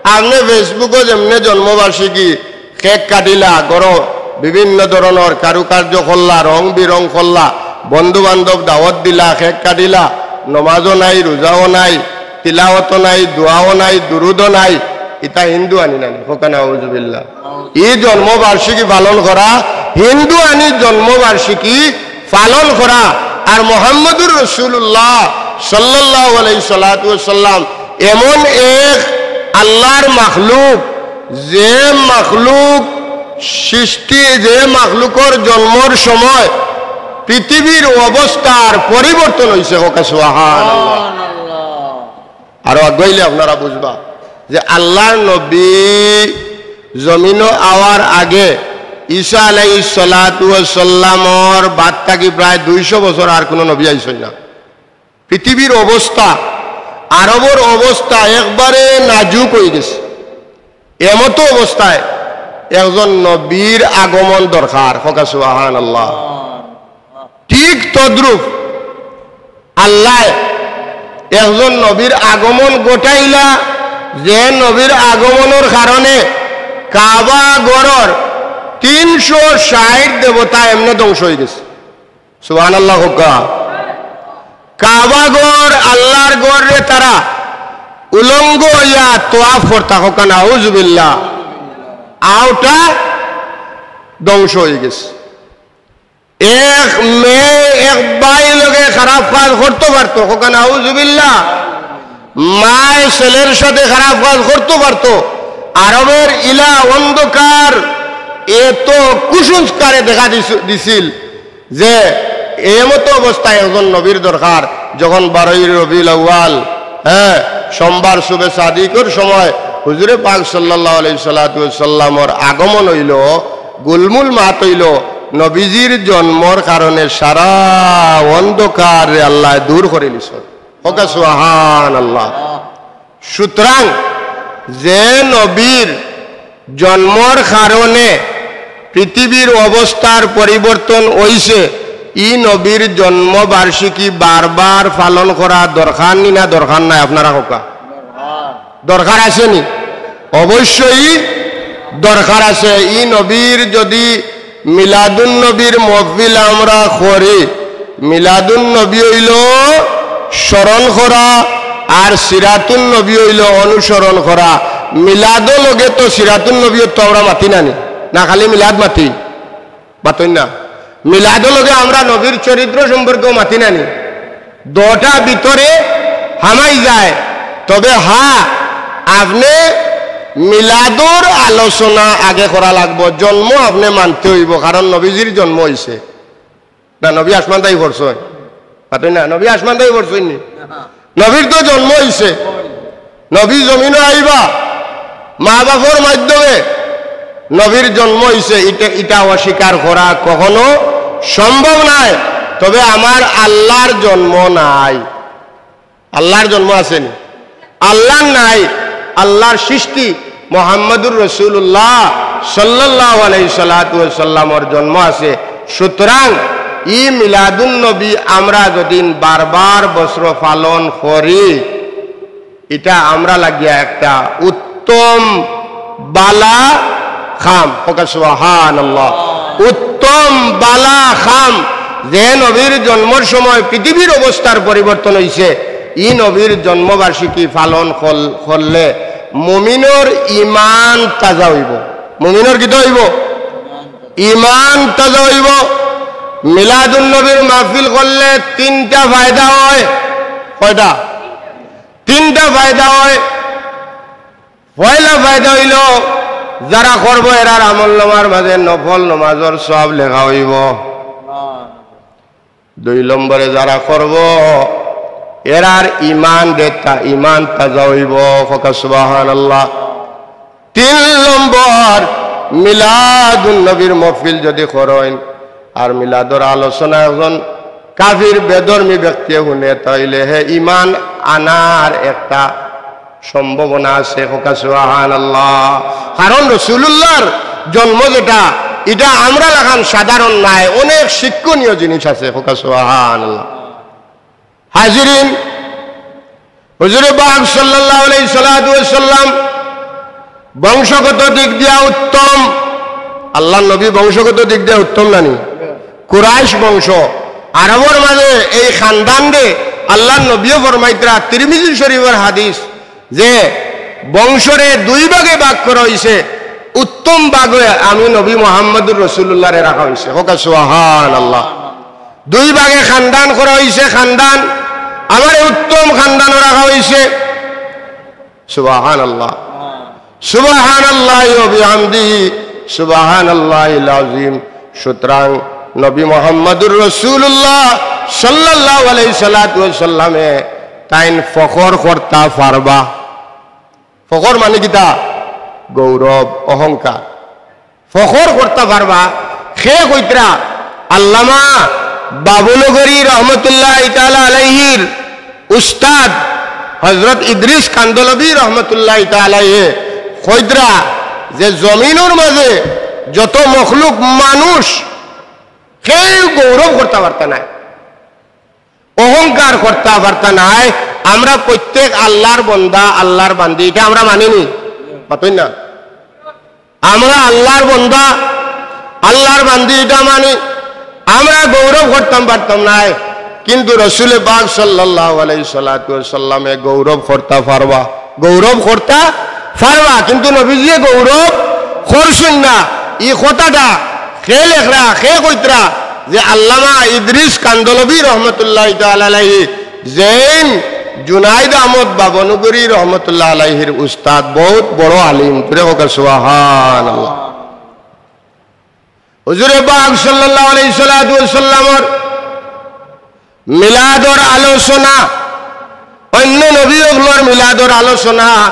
আপনে Facebook-ও যেমনে জন্মবার্ষিকী, কেক কাটিলা, ঘরো বিভিন্ন ধরনর কারুকার্য করলা, রং বিরং করলা, বন্ধু বান্ধব দাওয়াত দিলা, কেক কাটিলা, নমাজও নাই, রোজাও নাই, তিলাওয়াতও নাই, দোয়াও নাই, দুরুদও নাই, ইতা হিন্দু আনি নানি? কউক্কা নাউজুবিল্লাহ। ই জন্মবার্ষিকী পালন করা, হিন্দু আনি জন্মবার্ষিকী পালন করা। আর মোহাম্মদুর রাসূলুল্লাহ সাল্লাল্লাহু আলাইহি সাল্লাতু ওয়াসাল্লাম এমন এক আল্লাহর মাখলুক, যে মাখলুক সৃষ্টি, যে মাখলুকর জন্মর সময় পৃথিবীর অবস্থার পরিবর্তন অইছে। কউক্কা সুবহানাল্লাহ। আরো আগুয়াইলে আপনারা বুঝবা যে আল্লাহর নবী জমিনো আওয়ার আগে ঈসা আলাইহিস সালাতু ওয়াস সালামর বাদ থাকি প্রায় দুইশো বছর আর কুনু নবী আইছইন না। পৃথিবীর অবস্থা, আরবর অবস্থা একবারে নাজুক অইগেছে। এমতো অবস্থায় একজন নবীর আগমন দরকার। কউক্কা সুবহানাল্লাহ। ঠিক তদ্রূপ আল্লায় একজন নবীর আগমন ঘটাইলা, যে নবীর আগমনর কারণে কাবা ঘরর তিনশো ষাইট দেবতা এমনে ধ্বংস অইগেছে। সুবহানাল্লাহ কউক্কা। কাবা ঘর, আল্লাহর ঘররে তারা উলঙ্গ অইয়া তোয়াফ করতা, কউক্কা নাউজুবিল্লাহ। অউটা ধ্বংস অইগেছে। এক মেয়ে এক ভাইর লগে খারাপ কাজ করতো পারতো, কউক্কা নাউজুবিল্লাহ। মায় ছেলের সাথে খারাপ কাজ করতো পারতো। আরবের ইলা অন্ধকার এত কুসংস্কারে দেখা দিছ-, দিছিল যে এমতো অবস্থায় একজন নবীর দরকার। যখন বারোই রবিউল আউয়াল, হ্যাঁ, সোমবার সুবে সাদিকর সময় হুজুরে পাক সাল্লাল্লাহু আলাইহি সাল্লাতু ওয়াসাল্লামর আগমন অইল, গুলমুল মাত অইল, নবীজির জন্মর কারণে সারা অন্ধকার আল্লাহ দূর করে নিছ। ওকে সুবহানাল্লাহ। সুতরাং যে নবীর জন্মর কারণে পৃথিবীর অবস্থার পরিবর্তন অইছে, ই নবীর জন্মবার্ষিকী বারবার পালন করা দরকার নি না দরকার নাই? আপনারা কউক্কা, দরকার আছে নি? অবশ্যই দরকার আছে। ই নবীর যদি মিলাদুন নবীর মহফিল আমরা করি, মিলাদুন নবী অইল স্মরণ করা, আর সিরাতুন নবী অইল অনুসরণ করা। মিলাদর লগে তো সিরাতুন নবীও তো আমরা মাতি না নি, না খালি মিলাদ মাতি? মাতইন না। মিলাদর লগে আমরা নবীর চরিত্র সম্পর্কেও মাতি না নি? দুটা ভিতরে হামাই যায়। তবে হ্যাঁ, আপনে মিলাদর আলোচনা আগে করা লাগবো, জন্ম আপনে মানতে অইবো, কারণ নবীজির জন্ম অইছে। না, নবী আসমান থাকি পড়ছইন? মাতইন না, নবী আসমান থাকি পড়ছইন নি? নবীর তো জন্ম অইছে, নবী জমিনো আইবা মা বাপর মাধ্যমে, নবীর জন্ম অইছে, ইটা, ইটা অস্বীকার করা কখনো সম্ভব নায়। তবে আমার আল্লাহর জন্ম নাই। আল্লাহর জন্ম আছে নি? আল্লাহর নাই। আল্লাহর সৃষ্টি মোহাম্মদুর রাসূলুল্লাহ সাল্লাল্লাহু আলাইহি সাল্লাতু ওয়াসাল্লামর জন্ম আছে। সুতরাং ই মিলাদুন নবী আমরা যদি বারবার বছর পালন করি, ইটা আমরা লাগিয়া একটা উত্তম বালা কাম। কউক্কা সুবহানাল্লাহ। উত্তম বালা কাম। যে নবীর জন্মর সময় পৃথিবীর অবস্থার পরিবর্তন অইছে, ই নবীর জন্মবার্ষিকী পালন কর-, করলে মুমিনর ইমান তাজা অইবো। মুমিনর কিতা অইবো? ইমান তাজা অইবো। মিলাদুন নবীর মাহফিল করলে তিনটা ফায়দা অয়। কয়টা? তিনটা ফায়দা অয়। পয়লা ফায়দা অইল, যারা করবো এরার আমলনামার মাঝে নফল নমাজর সওয়াব লেখা অইবো। দুই নম্বরে যারা করবো এরার ইমান দেতা, ইমান তাজা অইবো। কউক্কা সুবহানাল্লাহ। তিন নম্বর, মিলাদুন নবীর মহফিল যদি করইন, আর মিলাদর আলোচনা একজন কাফির বেধর্মী ব্যক্তি হুনে, তাইলে হে ইমান আনার একটা সম্ভাবনা আছে। কউক্কা সুবহানাল্লাহ। কারণ রাসূলুল্লাহর জন্ম যেটা, ইটা আমরা লাখান সাধারণ নায়, অনেক শিক্ষণীয় জিনিস আছে। কউক্কা সুবহানাল্লাহ। হাজিরিন, হুজুরে পাক সাল্লাল্লাহু আলাইহি সাল্লাতু ওয়াসাল্লাম বংশগত দিক দিয়া উত্তম। আল্লাহর নবী বংশগত দিক দিয়া উত্তম না নি? কুরাইশ বংশ, আরবর মাঝে এই খানদানরে আল্লাহর নবীও ফরমাইতরা, তিরমিজি শরীফর হাদিস, যে বংশরে দুই ভাগে ভাগ করা অইছে, উত্তম ভাগে আমি নবী মুহাম্মদুর রাসূলুল্লাহরে রাখা অইছে। কউক্কা সুবহানাল্লাহ। দুই ভাগে খানদান করা অইছে, খানদান, আমারে উত্তম খানদানো রাখা অইছে। সুবহানাল্লাহ। সুবহানাল্লাহি ওয়া বিহামদিহি, সুবহানাল্লাহিল আযীম। সুতরাং নবী মুহাম্মদুর রাসূলুল্লাহ সাল্লাল্লাহু আলাইহি সাল্লাতু ওয়াসাল্লামে তাইন ফখর করতা পারবা। ফখর মানে কিতা? গৌরব, অহংকার। ফখর করতা পারবা। কে কইতরা? আল্লামা বাবুনগরী রহমতুল্লাহি তাআলা আলাইহির উস্তাদ হযরত ইদ্রিস কান্দলবী রহমতুল্লাহি তাআলা আলাইহি কইতরা যে জমিনর মাঝে যত মখলুক মানুষ, কেউ গৌরব করতা পারতা নায়, অহংকার করতা পারতা নায়। আমরা প্রত্যেক আল্লাহর বন্দা, আল্লাহর বান্দি, ইটা আমরা মানি নি? মাতইন না। আমরা আল্লাহর বন্দা, আল্লাহর বান্দি, ইটা মানি। আমরা গৌরব করতাম পারতাম নায়, কিন্তু রসুলে পাক সাল্লাল্লাহু আলাইহি সাল্লাতু ওয়াসাল্লামে গৌরব করতা পারবা, গৌরব করতা পারবা, কিন্তু নবীজিয়ে গৌরব করছইন না। ই কথাটা কে লেখরা, কে কইতরা যে আল্লামা ইদ্রিস কান্দলবী রহমতুল্লাহি তাআলা আলাইহি যেইন জুনাইদ আহমদ বাবনগরী রহমতুল্লাহ আলাইহির উস্তাদ, বহুত বড় আলিম। জুরে কউক্কা সুবহানাল্লাহ। হুজুরে পাক সাল্লাল্লাহু আলাইহি সাল্লাতু ওয়াসাল্লামর মিলাদর আলোচনা, অন্য নবী অকলর মিলাদর আলোচনা,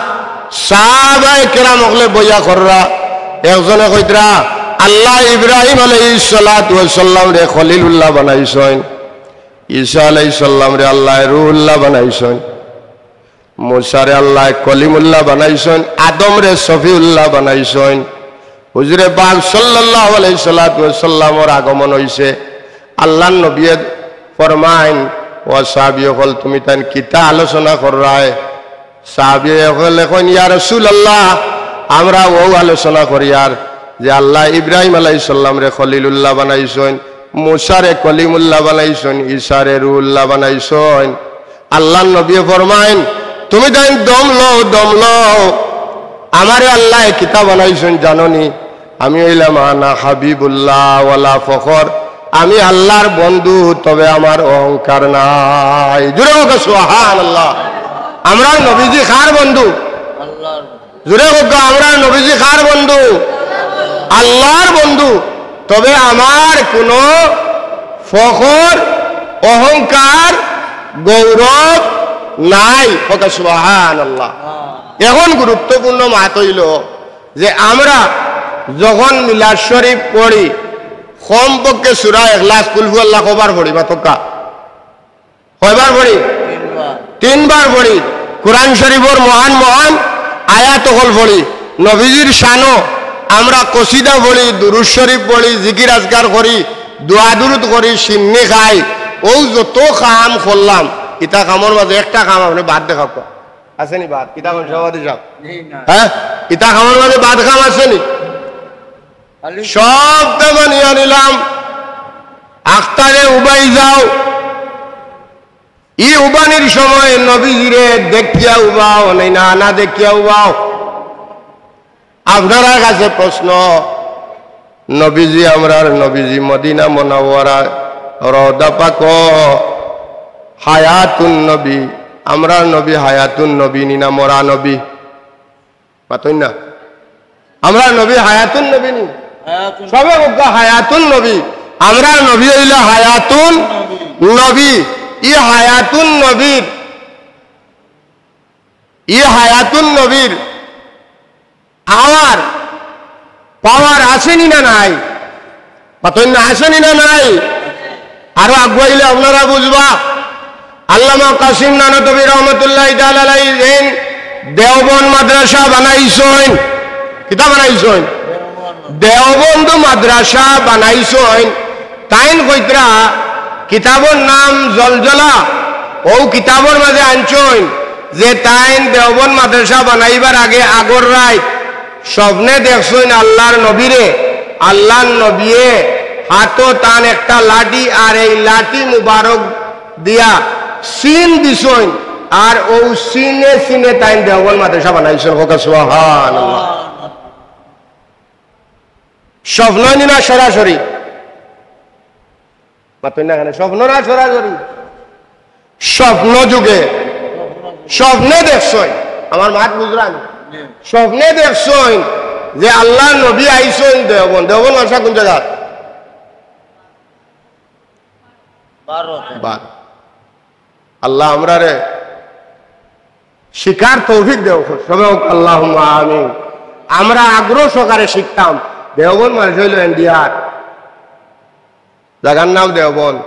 সাহাবায়ে কেরাম অকলে বইয়া কররা। একজনে কইতরা, "আল্লায় ইব্রাহিম আলাইহিস সালাতু ওয়াস সালামরে খলিলুল্লাহ বানাইছইন, ঈসা আলাইহিস সালামরে আল্লায় রুহুল্লাহ বানাইছইন, মুসারে আল্লায় কলিমুল্লাহ বানাইছইন, আদমরে সফিউল্লাহ বানাইছইন।" হুজুরে পাক সাল্লাল্লাহু আলাইহি সাল্লাতু ওয়াস সাল্লামর আগমন অইছে। আল্লাহর নবীয়ে ফরমাইন, "ও সাহাবী অকল, তুমি তাইন কিতা আলোচনা কররায়?" সাহাবী অকলে কইন, "ইয়া রাসূলুল্লাহ, আমরা অউ আলোচনা করিয়ার যে আল্লায় ইব্রাহিম আলাইহিস সালামরে খলিলুল্লাহ বানাইছইন, মুসারে কলিমুল্লাহ বানাইছইন, ঈসারে রুহুল্লাহ বানাইছইন।" আল্লাহর নবীয়ে ফরমাইন, "তুমি তাইন দম লও, দম লও, আমারে আল্লায় কিতা বানাইছইন জানো নি? আমি অইলাম আনা হাবিবুল্লাহ ওয়ালা ফখর, আমি আল্লাহর বন্ধু, তবে আমার অহংকার নাই।" জুরে কউক্কা সুবহানাল্লাহ। আমরার নবীজি কার বন্ধু? জুরে কউক্কা, আমরার নবীজি কার বন্ধু? আল্লাহর বন্ধু। তবে আমার কুনু ফখর, অহংকার, গৌরব নাই। কউক্কা সুবহানাল্লাহ। এখন গুরুত্বপূর্ণ মাত অইলো যে আমরা যখন মিলাদ শরীফ পড়ি, কমপক্ষে সূরা ইখলাস, কুল হু আল্লাহ কয়বার পড়ি? মাতউক্কা। কয়বার পড়ি? তিনবার পড়ি। কোরআন শরীফর মহান মহান আয়াত অকল পড়ি। নবীজির শানো আমরা কসিদা পড়ি, দুরূদ শরীফ পড়ি, জিকির আজকার করি, দোয়া দুরূদ করি, শিন্নি খাই। অউ যত কাম করলাম, ইতা কামর মাঝে একটা কাম আপনে বাদ দেখাউক্কা। আছে নি বাদ? কিতা কইন সভাপতি সাব? জি না। হ্যাঁ? ইতা কামর মাঝে বাদ কাম আছে নি? খালি সবতা মানিয়া নিলাম। আখতারে উবাই যাও। ই উবানির সময় নবীজিরে দেখিয়া উবাও, নাই না, না দেখিয়া উবাও। আপনারার কাছে প্রশ্ন, নবীজি, আমরার নবীজি মদিনা মুনাওয়ারা রওজা পাক হায়াতুন নবী, আমরার নবী হায়াতুন নবী নি না মরা নবী? মাতইন না। আমরার নবী হায়াতুন নবী নি? হায়াতুন। সবে কউক্কা হায়াতুন নবী। আমরার নবী অইলা হায়াতুন নবী। নবী। ই হায়াতুন নবীর, ই হায়াতুন নবীর আওয়ার, পাওয়ার আছে নি না নাই? মাতইন না, আছে নি না নাই? আরো আগুয়াইলে আপনারা বুঝবা। আল্লামা কাসিম নানতবী রহমতুল্লাহি তাআলা আলাইহি যেইন দেওবন্দ মাদ্রাসা বানাইছইন। কিতা বানাইছইন? দেওবন্দ মাদ্রাসা বানাইছইন। তাইন কইতরা, কিতাবর নাম জলজলা, অউ কিতাবর মাঝে আনছইন যে তাইন দেওবন্দ মাদ্রাসা বানাইবার আগে আগর রাইত স্বপ্নে দেখছইন আল্লাহর নবীরে, আল্লাহর নবীয়ে হাতো তান একটা লাঠি, আর এই লাঠি মুবারক দিয়া চিন দিছইন, আর অউ চিনে চিনে তাইন দেওবন্দ মাদ্রাসা বানাইছইন। কউক্কা সুবহানাল্লাহ। স্বপ্ন নি না সরাসরি? মাতইন না কেনে? স্বপ্ন না সরাসরি? স্বপ্ন যুগে স্বপ্নে দেখছইন, আমার মাত বুঝরা নি? স্বপ্নে দেখছইন যে আল্লাহর নবী আইছইন দেওবন্দ। দেওবন্দ মাদ্রাসা কুন জাগাত? ভারত। ভারত। আল্লাহ আমরারে শিখার তৌফিক দেও, সবে কউক্কা আল্লাহুম্মা আমিন। আমরা আগ্রহ সহকারে শিখতাম। দেওবন্দ মাদ্রাসা অইলো ইন্ডিয়ার, জাগার নাম দেওবন্দ।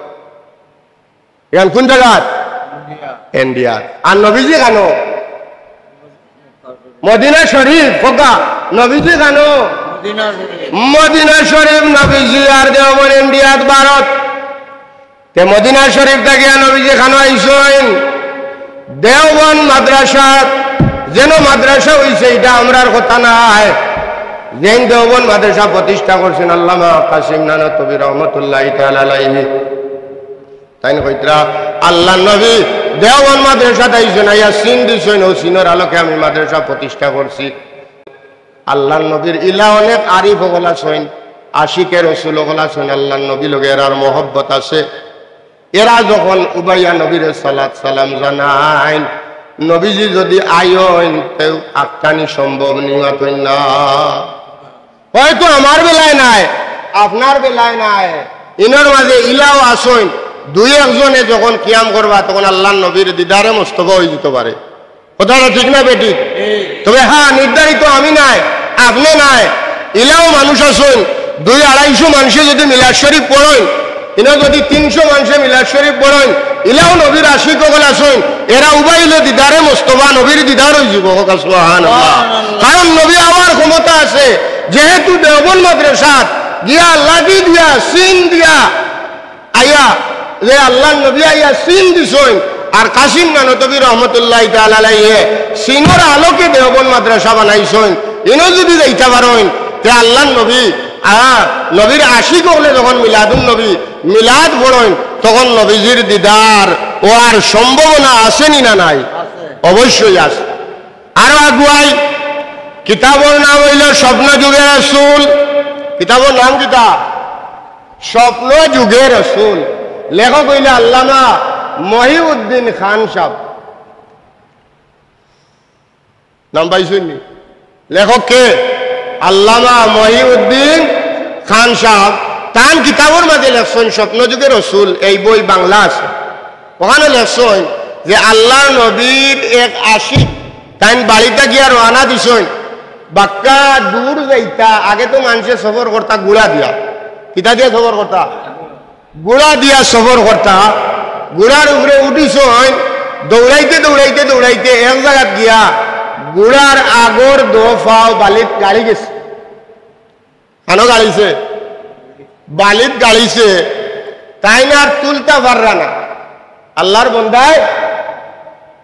ইখান কুন জাগাত? ইন্ডিয়া। ইন্ডিয়াত। আর নবীজি কানো? মদিনা শরীফ। কউক্কা, নবীজি কানো? মদিনা শরীফ। মদিনা শরীফ নবীজি, আর দেওবন্দ ইন্ডিয়াত, ভারত। তে মদিনা শরীফ থাকিয়া নবীজি কানো আইছইন? দেওবন্দ মাদ্রাসাত। যেন মাদ্রাসা অইছে, ইটা আমরার কথা নায়। যেইন দেওবন্দ মাদ্রাসা প্রতিষ্ঠা করছইন আল্লামা কাসিম নানতবী রহমতুল্লাহি তাআলা আলাইহি। তাইন কইতরা, আল্লাহর নবী দেওবন্দ মাদ্রাসাত আইছইন, আইয়া চিন দিছইন, অউ চিনর আলোকে আমি মাদ্রাসা প্রতিষ্ঠা করছি। আল্লাহর নবীর ইলা অনেক আরিফ অকল আছইন, আশিকে রসুল অকল আছইন, আল্লাহর নবী লগে এরার মহব্বত আছে। এরা যখন উবাইয়া নবীরে সালাত সালাম জানাইন, নবীজি যদি আইন, তেউ আটকানি সম্ভব নি, মাতইন না। হয়তো আমার বেলায় নায়, আপনার বেলায় নায়, ইনর মাঝে ইলাও আছইন, দুই একজনে যখন কিয়াম করবা, তখন আল্লাহর নবীর দিদারে মোস্তফা অইযিতো পারে। কথাটা ঠিক না বেঠিক? তবে হ্যাঁ, নির্ধারিত আমি নায়, আপনে নায়, ইলাও মানুষ আছইন, দুই আড়াইশো মানষে যদি মিলাদ শরীফ পড়ইন, ইনো যদি তিনশো মানষে মিলাদ শরীফ পড়ইন, ইলাও নবীর আশিক অকল আছইন, এরা উবাইলে দিদারে মোস্তফা, নবীর দিদার অইযিবো। কউক্কা সুবহানাল্লাহ। কারণ নবী আওয়ার ক্ষমতা আছে, যেহেতু দেওবন্দ মাদ্রাসাত গিয়া লাঠি দিয়া, সিন দিয়া, আইয়া, যে আল্লাহর নবী আইয়া সিন দিছইন, আর কাসিম নানতবী রহমতুল্লাহি তাআলা আলাইহে সিনর আলোকে দেওবন্দ মাদ্রাসা বানাইছইন, ইনো যদি যাইতা পারইন, তে আল্লাহর নবী, আ, নবীর আশিক অকলে যখন মিলাদুন নবী, মিলাদ পড়ইন, তখন নবীজির দিদার অওয়ার সম্ভাবনা আছে নি না নাই? অবশ্যই আছে। আরো আগুয়াই, কিতাবর নাম অইলো স্বপ্ন যুগে রসুল। কিতাবর নাম কিতা? স্বপ্ন যুগে রসুল। লেখক অইলা আল্লামা মহিউদ্দিন খান সাব। নাম পাইছইন নি? লেখক কে? আল্লামা মহিউদ্দিন খান সাব। তান কিতাবর মাঝে লেখছইন স্বপ্ন যুগে রসুল, এই বই বাংলা আছে। অখানো লেখছইন যে আল্লাহর নবীর এক আশিক তাইন বাড়ি থাকিয়া রওয়ানা দিছইন, বাক্কা দূর যাইতা। আগে তো মানষে সফর করতা ঘুড়া দিয়া। কিতা দিয়া সফর করতা? ঘুড়া দিয়া সফর করতা। ঘুড়ার উপরে উঠিছইন, দৌড়াইতে, দৌড়াইতে, দৌড়াইতে এক জাগাত গিয়া ঘুড়ার আগর দো পাও বালিত গাড়ি গেছে। কানো গাড়িছে? বালিত গাড়িছে। তাইন আর তুলতা পাররা না। আল্লাহর বন্দায়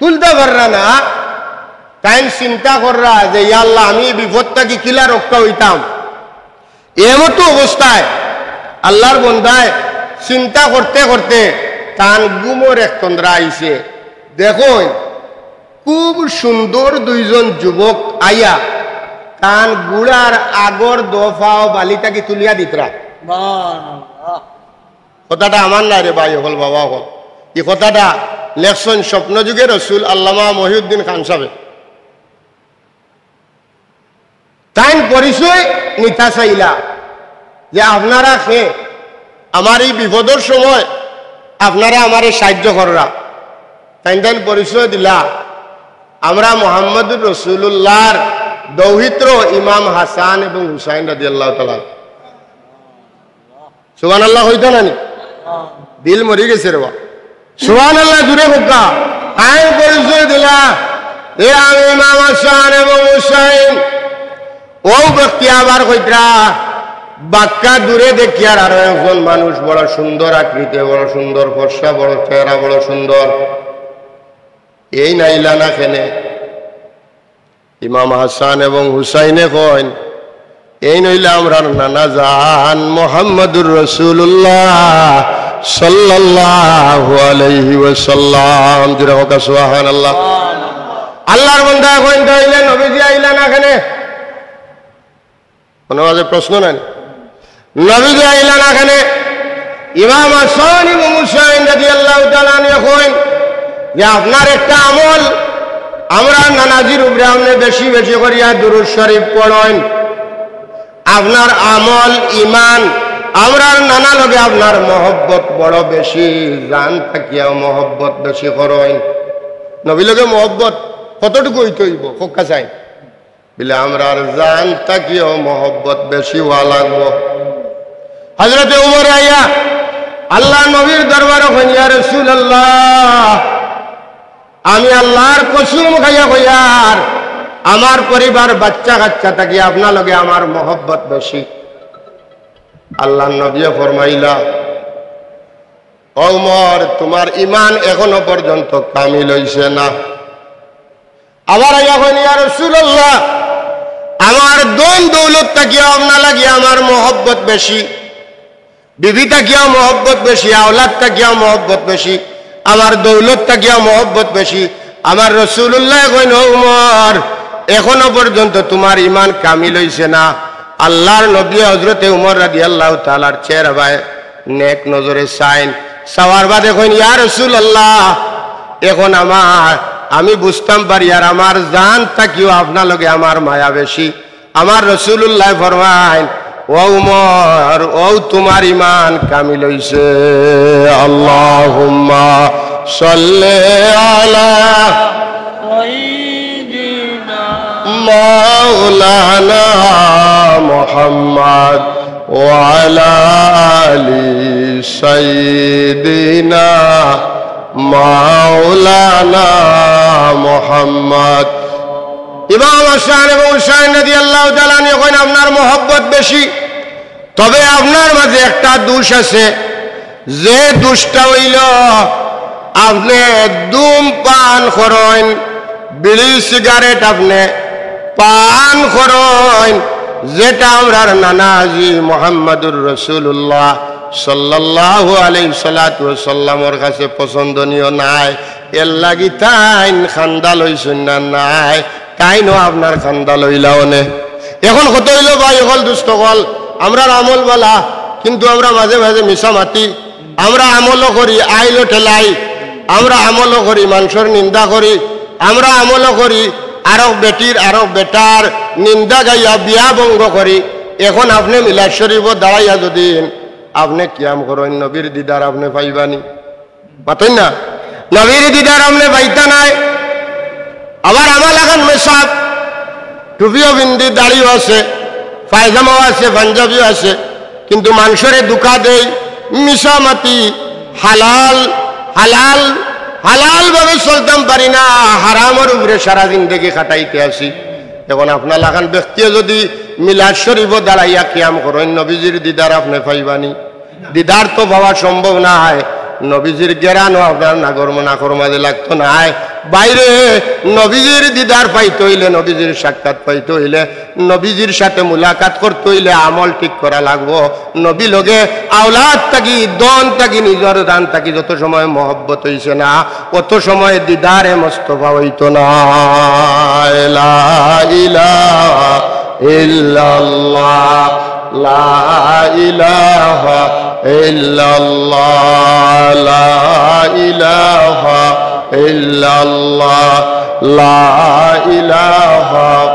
তুলতা পাররা না। তাইন চিন্তা কররা যে, "ইয়া আল্লাহ, আমি এই বিপদ থাকি কিলা রক্ষা অইতাম?" এমতো অবস্থায় আল্লাহর বন্দায় চিন্তা করতে করতে তান ঘুমর এক তন্দ্রা আইছে। দেখইন, খুব সুন্দর দুইজন যুবক আইয়া তান ঘুড়ার আগর দো পাও বালি থাকি তুলিয়া দিতরা। কথাটা আমার নায় রে ভাই অকল, বাবা অকল। ই কথাটা লেখছইন স্বপ্ন যুগে রসুল আল্লামা মহিউদ্দিন খান সাবে। তাইন পরিচয় নিতা চাইলা যে, "আপনারা কে? আমার এই বিপদর সময় আপনারা আমারে সাহায্য কররা।" তাইন তাইন পরিচয় দিলা, "আমরা মোহাম্মদুর রসুলুল্লাহর দৌহিত্র ইমাম হাসান এবং হুসাইন রাদিয়াল্লাহু তাআলা।" সুবহানাল্লাহ কইতা না নি? দিল মরি গেছে রে বা। সুবহানাল্লাহ জুরে কউক্কা। তাইন পরিচয় দিলা, "এ আমি ইমাম হাসান এবং হুসাইন।" অউ ব্যক্তি আবার কইতরা, "বাক্কা দূরে দেখিয়ার আরো একজন মানুষ, বড় সুন্দর আকৃতি, বড় সুন্দর ফর্সা, বড় চেহারা, বড় সুন্দর। এইন আইলা না কেনে?" ইমাম হাসান এবং হুসাইনে কইন, "এইন অইলা আমরার নানা জান মোহাম্মদুর রাসূলুল্লাহ সাল্লাল্লাহু আলাইহি ওয়াসাল্লাম।" জুরে কউক্কা সুবহানাল্লাহ। আল্লাহর বন্দা কইন, "তাইলে নবীজি আইলা না কেনে?" কুনু মাঝে প্রশ্ন নাই। নবীজি আইলা না কেনে? ইমাম হাসান এবং হুসাইন রাদিয়াল্লাহু তাআলা আনহু কইন যে, "আপনার একটা আমল, আমরার নানাজির উপরে আপনে বেশি বেশি করিয়া দুরূদ শরীফ পড়ইন। আপনার আমল, ইমান, আমরার নানা লগে আপনার মহব্বত বড় বেশি, জান থাকিয়াও মহব্বত বেশি করইন।" নবীর লগে মহব্বত কতটুকু অইতে অইবো? কউক্কা চাই। বলে, "আমরার জান থাকিও মহব্বত বেশি অওয়া লাগবো।" হযরতে উমর আইয়া আল্লাহর নবীর দরবারো কইন, "ইয়া রাসূলুল্লাহ, আমি আল্লাহর কসম খাইয়া কইয়ার, আমার পরিবার, বাচ্চা কাচ্চা থাকি আপনার লগে আমার মহব্বত বেশি।" আল্লাহর নবীয়ে ফরমাইলা, "ও উমর, তুমার ইমান এখনো পর্যন্ত কামিল অইছে না।" আবার আইয়া কইন, "ইয়া রাসূলুল্লাহ, আমার ধন দৌলত থাকিও আপনার লাগি আমার মহব্বত বেশি, বিবি থাকিও মহব্বত বেশি, আওলাদ থাকিও মহব্বত বেশি, আমার দৌলত থাকিও মহব্বত বেশি।" আমার রাসূলুল্লাহ কইন, "ও উমর, এখনো পর্যন্ত তুমার ইমান কামিল অইছে না।" আল্লাহর নবী হযরতে উমর রাদিয়াল্লাহু তাআলার চেহারা বায় নেক নজরে চাইন। চাওয়ার বাদে কইন, "ইয়া রাসূলুল্লাহ, এখন আমার, আমি বুঝতাম পারি আর আমার জান থাকিও আপনার লগে আমার মায়া বেশি।" আমার রাসূলুল্লায় ফরমাইন, "ও উমর, অউ তুমার ইমান কামিল অইছে।" আল্লাহুম্মা সাল্লি আলা মাওলানা মুহাম্মদ ওয়া আলা আলি সাইয়্যিদিনা মাওলানা মুহাম্মদ। ইমাম হাসান এবং হুসাইন রাদিয়াল্লাহু তাআলা আনহু কইন, "আপনার মহব্বত বেশি, তবে আপনার মাঝে একটা দোষ আছে, যে দোষটা অইলো আপনে ধূমপান করইন, বিড়ি সিগারেট আপনে পান করইন, যেটা আমরার নানা হাজী মুহাম্মাদুর রাসূলুল্লাহ সাল্লাল্লাহু আলাইহি সাল্লাতু ওয়াসাল্লামর কাছে পছন্দনীয় নায়, এর লাগি তাইন খান্দা লইছইন না নায়।" তাইনও আপনার খান্দা লইলা অনে। এখন কথা অইলো ভাই অকল, দুস্ত অকল, আমরার আমল বালা, কিন্তু আমরা মাঝে মাঝে মিছা মাতি, আমরা আমলও করি, আইলও ঠেলাই, আমরা আমলও করি, মানষর নিন্দা করি, আমরা আমলও করি, আরক বেটির, আরক বেটার নিন্দা গাইয়া বিয়া ভঙ্গ করি। এখন আপনে মিলাদ শরীফো দাঁড়াইয়া যদি আপনে কিয়াম করইন, নবীর দিদার আপনে পাইবানি? মাতইন না? নবীর দিদার আপনে পাইতা নায়। আবার আমার লাখান মেসাব, টুপিও পিন্দি, দাড়িও আছে, পায়জামাও আছে, পাঞ্জাবিও আছে, কিন্তু মানষরে ধুকা দেই, মিছা মাতি, হালাল, হালাল, হালাল ভাবে চলতাম পারি না, হারামর উপরে সারা জিন্দেগি কাটাইতে আছি। এখন আপনার লাখান ব্যক্তিয়ে যদি মিলাদ শরীফো দাঁড়াইয়া কিয়াম করইন, নবীজির দিদার আপনে পাইবানি? দিদার তো পাওয়া সম্ভব নায়, নবীজির গেরানও আপনার নাগর নাকর মাঝে লাগতো নায়। ভাইরে, নবীজির দিদার পাইতে অইলে, নবীজির সাক্ষাৎ পাইতে অইলে, নবীজির সাথে মুলাকাত করতে অইলে আমল ঠিক করা লাগবো। নবী লগে আওলাদ থাকি, ধন থাকি, নিজর জান থাকি যত সময় মহব্বত অইছে না, অত সময় দিদারে মুস্তফা অইতো না। লা ইলাহা ইল্লাল্লাহ, লা ইলাহা ইল্লাল্লাহ, লা ইলাহা ইল্লাল্লাহ, লা ইলাহা,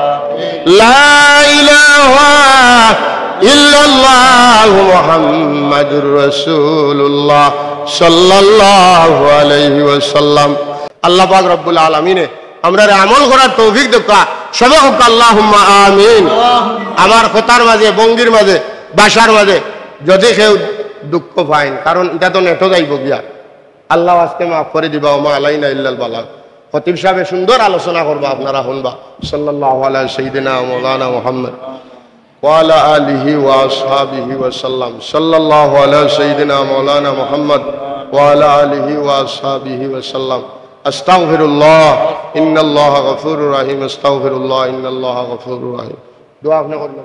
লা ইলাহা ইল্লাল্লাহু মুহাম্মাদুর রাসূলুল্লাহ সাল্লাল্লাহু আলাইহি ওয়াসাল্লাম। আল্লাহ পাক রব্বুল আলামিনে আমরারে আমল করার তৌফিক দেউক্কা। সবে কউক্কা আল্লাহুম্মা আমিন। আমার কথার মাঝে, ভঙ্গির মাঝে, ভাষার মাঝে যদি কেউ দুঃখ পাইন, কারণ ইটা তো নেটো যাইবো গিয়া, আল্লাহ আজকে মাফ করি দিবা, ওমা আলাইনা ইল্লাল বালাগ। খতিব সাবে সুন্দর আলোচনা করবা, আপনারা হুনবা। সাল্লাল্লাহু আলা সাইয়্যিদিনা মাওলানা মুহাম্মদ ওয়া আলা আলিহি ওয়া আসহাবিহি ওয়া সাল্লাম। সাল্লাল্লাহু আলা সাইয়্যিদিনা মাওলানা মুহাম্মদ ওয়া আলা আলিহি ওয়া আসহাবিহি ওয়া সাল্লাম। আস্তাগফিরুল্লাহ, ইন্নাল্লাহা গাফুরুর রাহিম। আস্তাগফিরুল্লাহ, ইন্নাল্লাহা গাফুরুর রাহিম। দোয়া আপনে করবেন।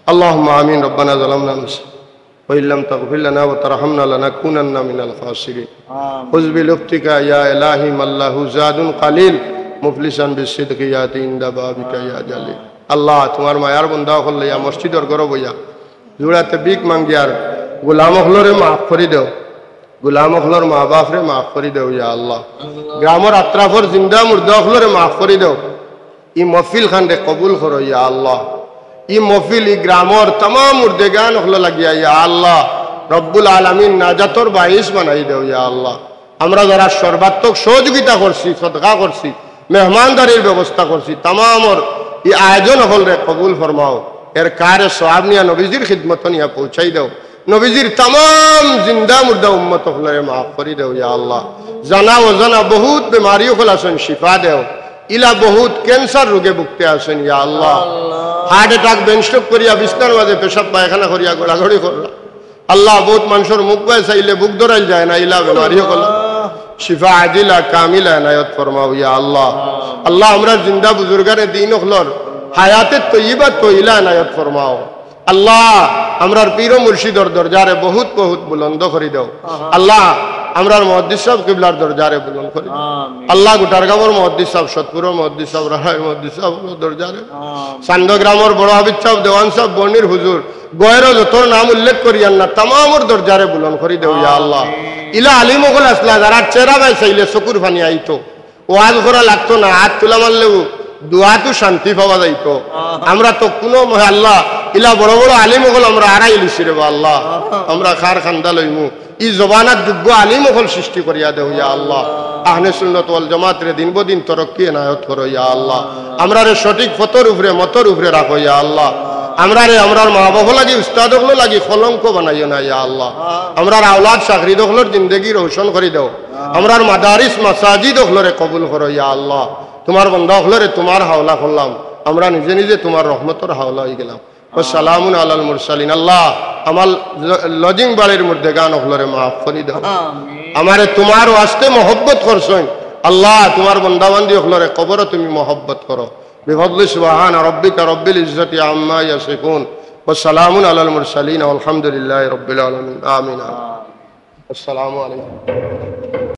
আল্লাহুম্মা আমিন। রব্বানা যালামনা আনফুসানা ওয়া ইল্লাম তাগফির লানা ওয়া তারহামনা লানাকুনান্না মিনাল খাসিরিন। আমিন। খুয বিলুতফিকা ইয়া ইলাহি মান লাহু যাদুন কালিল, মুফলিসান বিসসিদকি ইয়াতি ইনদা বাবিকা ইয়া জালিল। আল্লাহ, তুমার মায়ার বন্দা অকল লইয়া মসজিদর ঘরো বইয়া জুড়াতে ভিক মাঙ্গিয়ার গোলাম অকলরে মাফ করি দেও, গোলাম অকলর মা বাপরে মাফ করি দেও ইয়া আল্লাহ। গ্রামর আত্রাফর জিন্দা মুর্দা অকলরে মাফ করি দেও। ই মহফিল খানরে কবুল করো ইয়া আল্লাহ। ই মহফিল, ই গ্রামর তামাম মুর্দেগান অকল লাগিয়া ইয়া আল্লাহ রব্বুল আলামিন নাজাতর বাইস বানাই দেও ইয়া আল্লাহ। আমরা যারা সর্বাত্মক সহযোগিতা করছি, সদকা করছি, মেহমানদারির ব্যবস্থা করছি, তামামর ই আয়োজন অকলরে কবুল ফরমাও। এর কারে সওয়াব নিয়া নবীজির খিদমত নিয়া পৌঁছাই দেও। নবীজির তামাম জিন্দা মুর্দা উম্মত অকলরে মাফ করি দেও ইয়া আল্লাহ। জানা অজানা বহুত বেমারি অকল আছইন, শিফা দেও। ইলা বহুত ক্যান্সার রোগে ভুগতে আছইন ইয়া আল্লাহ। আল্লাহ। হার্ট অ্যাটাক, ব্রেন স্ট্রোক করিয়া বিছনার মাঝে পেশাব পায়খানা করিয়া গড়াগড়ি কররা। আল্লাহ, বহুত মানষর মুখ বায় চাইলে বুক ধরাইল যায় না, ইলা বেমারি অকল। শিফা আজিলা কামিলা এনায়ত ফরমাও ইয়া আল্লাহ। আল্লাহ, আমরার জিন্দা বুজুর্গানে দিন অকলর হায়াতে তৈয়বা তৈলা এনায়ত ফরমাও। আল্লাহ, আমরার পীর ও মুর্শিদর দরজারে বহুত বহুত বুলন্দ করি দেও। আল্লাহ, আমরার মুহাদ্দিস সাহেব কিবলার দরজারে বুলন্দ করি দেও। আমিন। আল্লাহ, গুটারগাঁওর মুহাদ্দিস সাহেব, সতপুরর মুহাদ্দিস সাহেব, রাহাইর মুহাদ্দিস সাহেব অকলর দরজারে, আমিন। চান্দগ্রামর বড় হাফিজ সাহেব, দেওয়ান সাহেব, বর্ণির হুজুর, গয়রো যতর নাম উল্লেখ করিয়ার না, তামামর দরজারে বুলন্দ করি দেও ইয়া আল্লাহ। আমিন। ইলা আলিম অকল আছলা, যারার চেহারা বায় চাইলে চকুর পানি আইতো, ওয়াজ করা লাগতো না, আত তুলা মারলেউ দোয়াতু শান্তি পাওয়া যাইতো। আমরা তো কুনু মহে আল্লাহ, ইলা বড় বড় আলিম অকল আমরা আড়াই লিছি রেবা আল্লাহ। আমরা কার কান্দা লইমু? ই জমানাত যোগ্য আলিম অকল সৃষ্টি করিয়া দেও ইয়া আল্লাহ। আহলে সুন্নত ওয়াল জামাতরে দিন বদিন তরক্কি এনায়ত করো ইয়া আল্লাহ। আমরারে সঠিক পথর উপরে, মতর উপরে রাখো ইয়া আল্লাহ। আমরারে, আমরার মা বাবা লাগি, উস্তাদ অকল লাগি কলঙ্ক বানাইও না ইয়া আল্লাহ। আমরার আওলাদ শাগরিদ অকলর জিন্দেগি রোশন করি দেও। আমরার মাদারিস মাসাজিদ অকলরে কবুল করো ইয়া আল্লাহ। তুমার বন্দা অকলরে তুমার হাওলা করলাম, আমরা নিজে নিজে তুমার রহমতর হাওলা অইগেলাম। ওয়া সালামুন আলাল মুরসালিন। আল্লাহ, আমার ল-, লজিং বাড়ির মুর্দেগান অকলরে মাফ করি দেও। আমিন। আমারে তুমার ওয়াস্তে মহব্বত করছইন। আল্লাহ, তুমার বন্দাবান্দি অকলরে কবরো তুমি মহব্বত করো। বিফদলি সুবহান রব্বিকা রব্বিল ইজ্জতি আম্মা ইয়াসিফুন। ওয়া সালামুন আলাল মুরসালিন। ওয়ালহামদুলিল্লাহি রব্বিল আলামিন। আমিন। আসসালামু আলাইকুম।